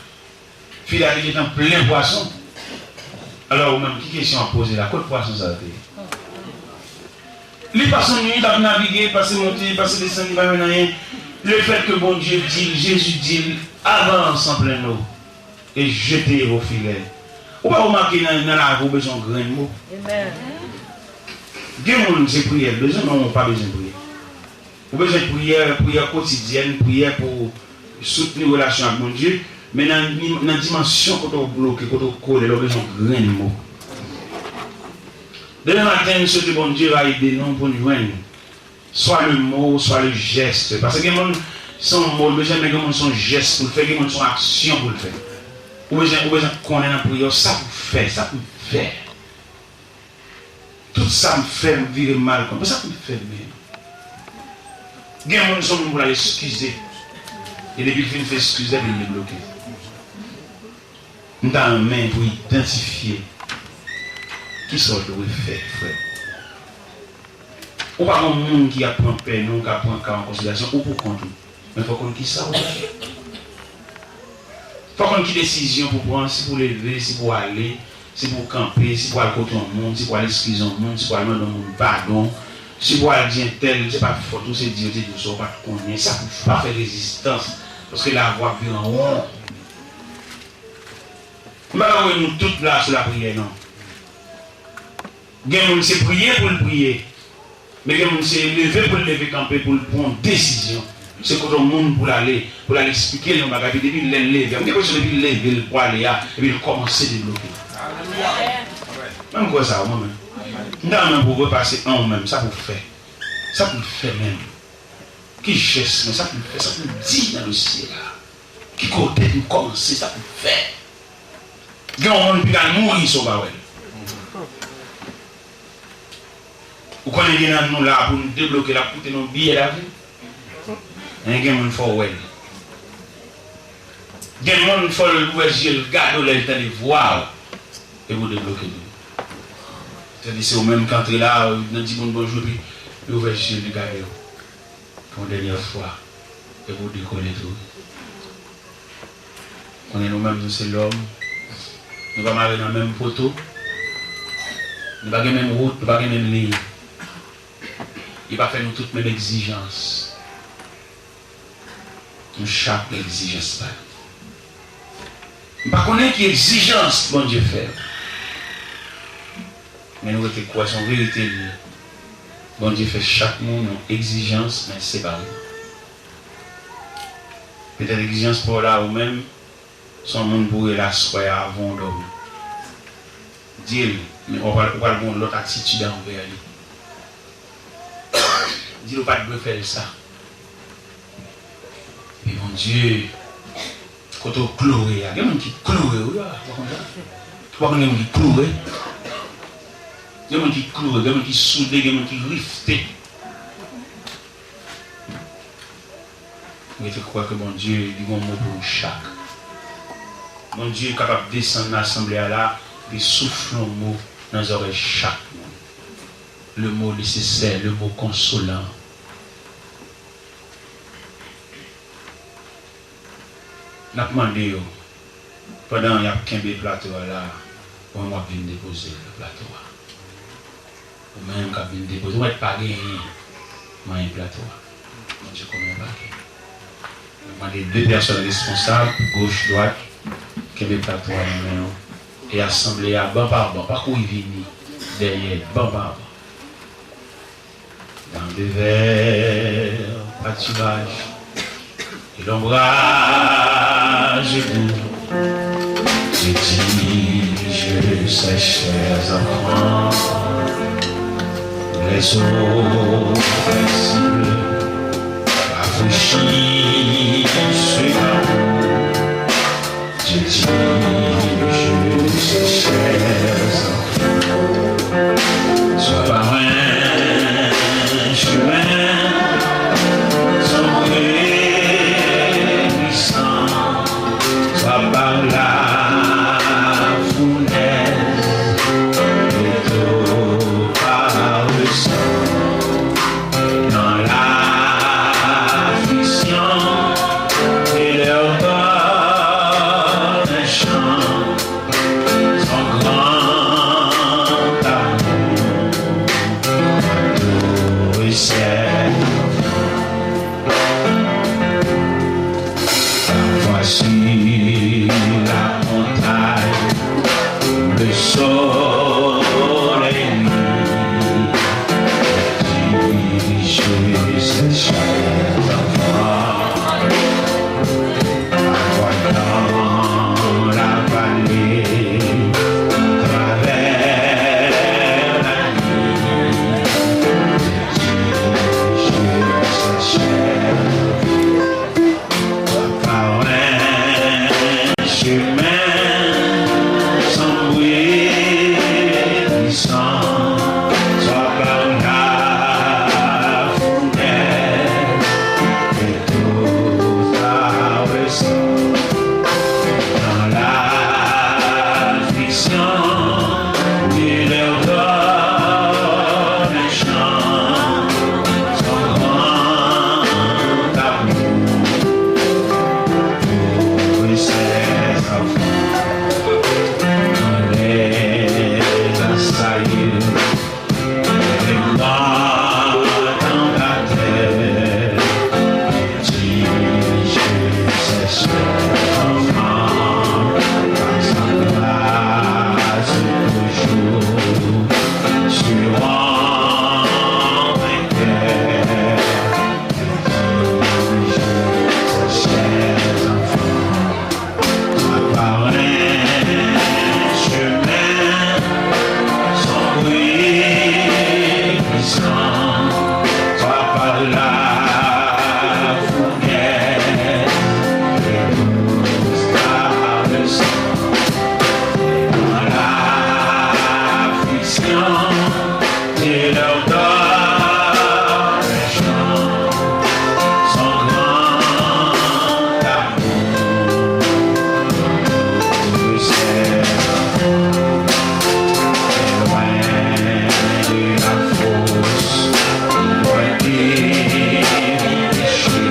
filè a te gentan plen pwason. Alò, ou menm, ki kesyon w ap poze la? Kot pwason sa yo te ye? Li pase yon nwit ap navige, pase monte, pase desann, li pa jwenn anyen. Le fait que Bondye di l, Jezi di l, avance en pleine eau et jetez vos filets. Ou pa remake nan, nan lavi w bezwen yon grenn mo? Amen. Gen moun se priyè l bezwen, men ou pa bezwen priyè. Ou bezwen priyè, priyè kotidyèn, priyè pou soutni relasyon ak Bondye, men nan, nan dimansyon kote w bloke, kote w kole, lè w bezwen yon grenn mo. Demen maten, m swete Bondye va ede nou pou n jwenn swa le mo, swa le jès. Paske gen moun se yon mo l bezwen, men gen moun se yon jès pou l fè, gen moun se yon aksyon pou l fè. Ou bezwen, ou bezwen konnen nan priyè w sa pou w fè, sa pou w fè. Tout sa m fè, m vire m mal konn. Pou sa pou m fè menm? Gen moun se yon moun pou l al eskize. E depi l fin fè eskiz la, epi l debloke. M ta renmen pou idantifye kisa w dwe fè, frè. Ou pa gon moun ki ap pran pè non, k ap pran ka an konsiderasyon, ou pou kont ou. Men fò w konn kisa w fè. Fò w konn ki desizyon pou pran, si pou leve, si pou ale, Si pou w kanpe, si pou w al kote yon moun, si pou w al eskize yon moun, si pou w al mande yon moun padon, si pou w al di entèl, se pa t fòt ou, se di yo te di w sa w pa t konnen, sa pou w pa fè rezistans, paske lavi w ap vire an won. M pa ka wè nou tout la sou lapriyè, non. Gen moun se priye pou l priye. Men gen moun se leve pou l leve kanpe pou l pran yon desizyon. Se kote yon moun pou l ale, pou l al eksplike l yon bagay, epi depi lè l leve, m gen enpresyon depi l leve l pou ale a, epi l kòmanse debloke. Mwen m kwè sa, mwen menm. M ta renmen pou w repase an ou menm, sa pou w fè. Sa pou w fè menm. Ki jès mwen, sa pou m fè, sa pou m di nan dosye la? Ki kote pou m kòmanse, sa pou m fè? Gen yon moun ki pral mouri si w pa wè l. Ou konnen gen nan nou la pou nou debloke l ap koute nou biyè lavi. Men gen moun fò w wè l. Gen moun fò l ouvè je l gade w lè l tande vwa w. Epi w debloke l. Tande se ou menm k antre la, nan di moun bonjou epi li ouvè je l li gade w. Pou yon dènyè fwa. Epi w dekole tou. Konnen nou menm nou se lòm. Nou pa mare nan menm poto. Nou pa gen menm wout, nou pa gen menm liy. Li pa fè nou tout menm egzijans. Nou chak gen egzijans pa nou. M pa konnen ki egzijans Bondye fè. Men nou rete kwè se yon verite li ye. Bondye fè chak moun yon egzijans, men separe. Petèt egzijans pa w la ou menm, se yon moun pou w rele aswè a avan w dòmi. Di l, men ou pral, ou pral gen yon lòt atitid anvè li. Di l ou pa t dwe fè l sa. Epi Bondye, kote w kloure a, gen moun ki kloure wi a, ou pa konn sa? Ou pa konn gen moun ki kloure? Gen moun ki kloure, gen moun ki soude, gen moun ki rifte. Mwen te kwè ke Bondye li gen yon mo pou nou chak. Bondye kapab desann nan asanble a la, li soufle yon mo nan zòrèy chak moun. Le mot nécessaire, le mot consolant. N ap mande yo, pandan y ap kenbe plato a la, ou menm w ap vin depoze l nan plato a. Ou menm k ap vin depoze, ou mèt pa genyen manyen plato a. Bondye konnen w pa gen. N ap mande de pèsòn responsab, goch, dwat, kenbe plato a nan men yo. E asanble a, ban pa ban, pa kouri vini dèyè, ban pa ban. Dans le vert pâturage et l'ombrage doux, je dirige ces chers enfants. Les eaux paisibles rafraîchissent l'amour. Je dirige ces chers enfants, soit par un chemin sombre et glissant, soit par la fournaise et tout par le sang. Dans l'affliction, il leur donne un chant, son grand amour adoucit ses enfants. Parfois sur la montagne, le soleil luit, dirige ses chers enfants. Parfois dans la vallée, travers la nuit, dirige ses chers enfants. Par un chemin sombre et glissant, soit par la fournaise et tout traversant. Dans l'affliction, il leur donne un chant, son grand amour pour ses enfants. Dans les Et leur donne un chant, son grand amour me sert. Loin de la fosse, loin des péchés,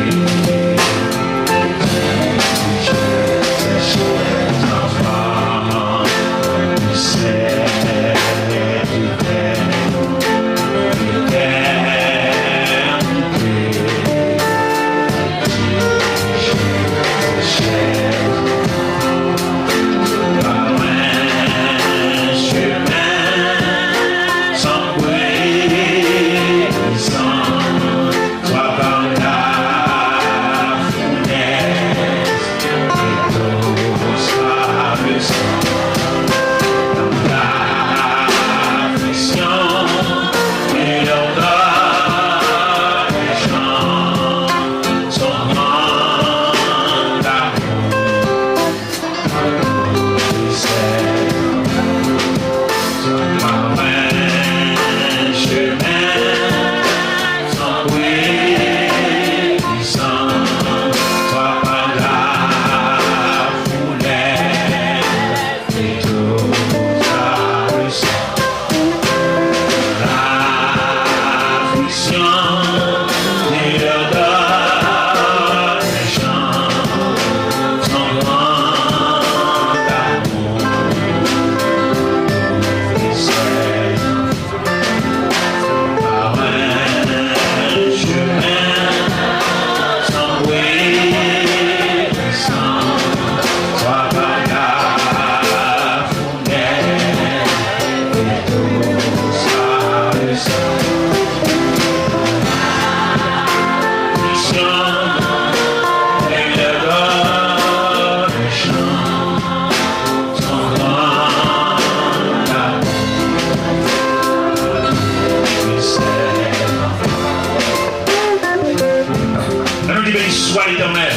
Ann nou di, Béni soit l'Éternel.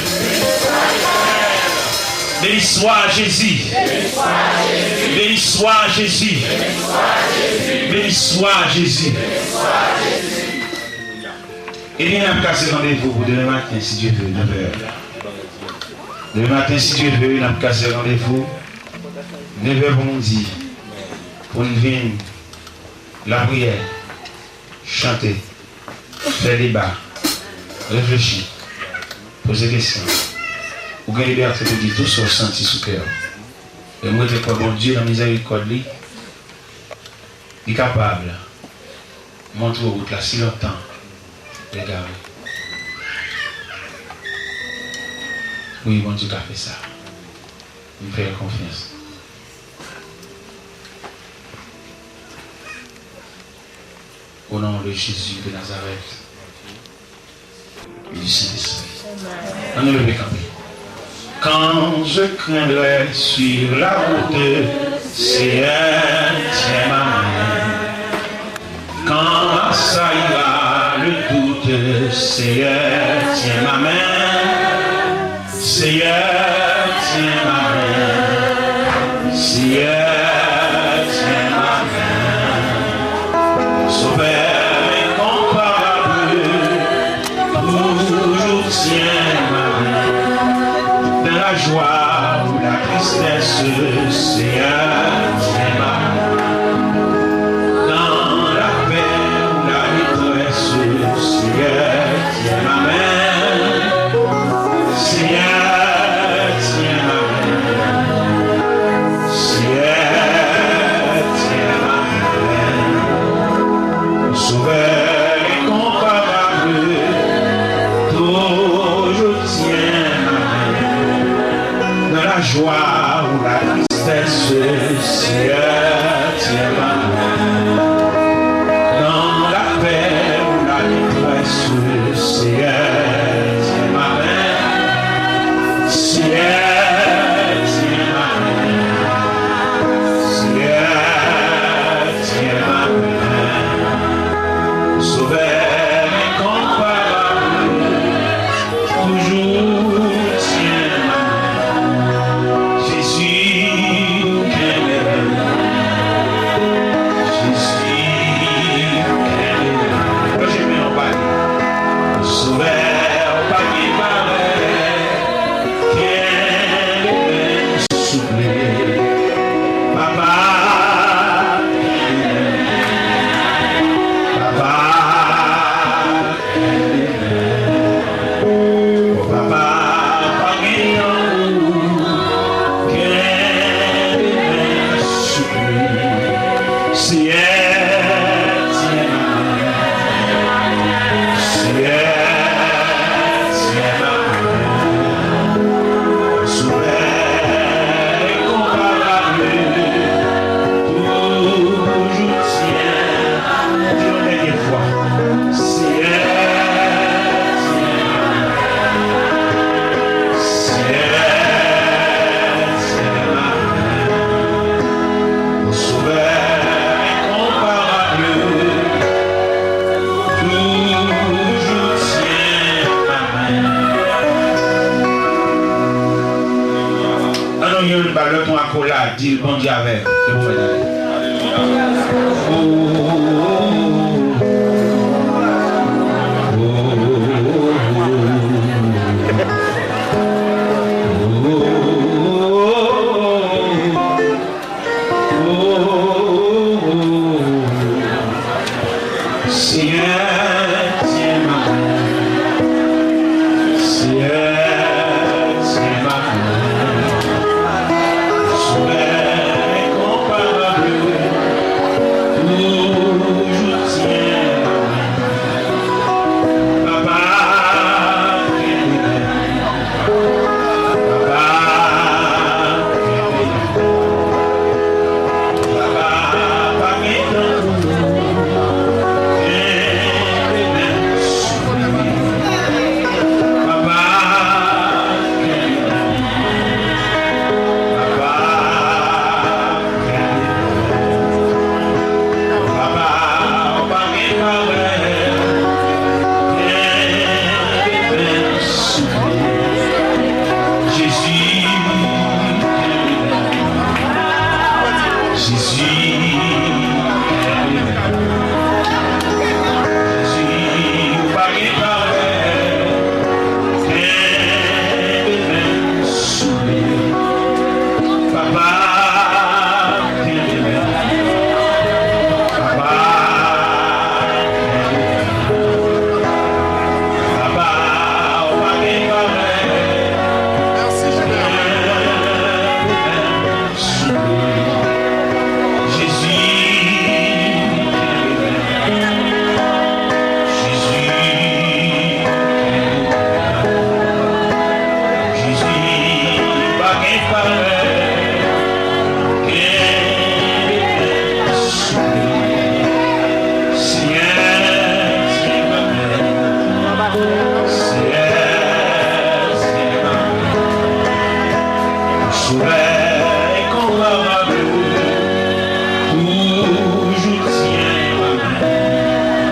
Béni soit Jésus. Béni soit Jésus. Béni soit Jésus. Ebyen, n ap kase randevou pou demen maten, si Dye vle, nèf è. Demen maten, si Dye vle, n ap kase randevou nèf è pou nou di, pou n vin lapriyè, chante, fè deba, reflechi, poze kesyon. Ou gen libète pou di tou sa w santi sou kè w. E m rete kwè Bondye, nan mizèrikòd li, li kapab montre w wout la si lontan w egare. Wi, Bondye ka fè sa. M fè l konfyans. Au nom de Jésus de Nazareth et du Saint-Esprit. Ann nou leve kanpe. Quand je craindrai sur la route, Seigneur, tiens ma main. Quand m'assaillira le doute, Seigneur, tiens ma main. Seigneur, tiens ma main. Seigneur, tiens ma main. Sauveur incomparable, toujours tiens ma main. Dans la joie ou la tristesse, Seigneur, tiens ma main. Dans la paix ou la détresse, Seigneur, tiens ma main. Senyè, tyenn ma men. Senyè, tyenn ma men. Souvè enkonparab, toujou tyenn. Di yon dènye fwa. Senyè, tyenn ma men. Senyè, tyenn ma men. Souvè enkonparab, toujou tyenn ma men. Ann nou youn ba lòt yon akolad, di l Bondye avè m. Se pou fèt ale. Senyè, tyenn ma men. Senyè, tyenn ma men. Souvè enkonparab, toujou tyenn ma men. Papa, kenbe men. Papa, kenbe men. Papa, pa gen tankou ou. Kenbe men, souple. Papa, kenbe men. Papa, kenbe men. Papa, ou pa gen parèy. Kenbe men, souple. Jezi, kenbe men. Jezi, kenbe men. Jezi, ou pa gen parèy. Kenbe men, souple. Papa, kenbe men. Papa, kenbe men. Papa, ou pa gen parèy. Kenbe men, souple. Jezi, kenbe men. Jezi, kenbe men. Jezi, pa gen parèy.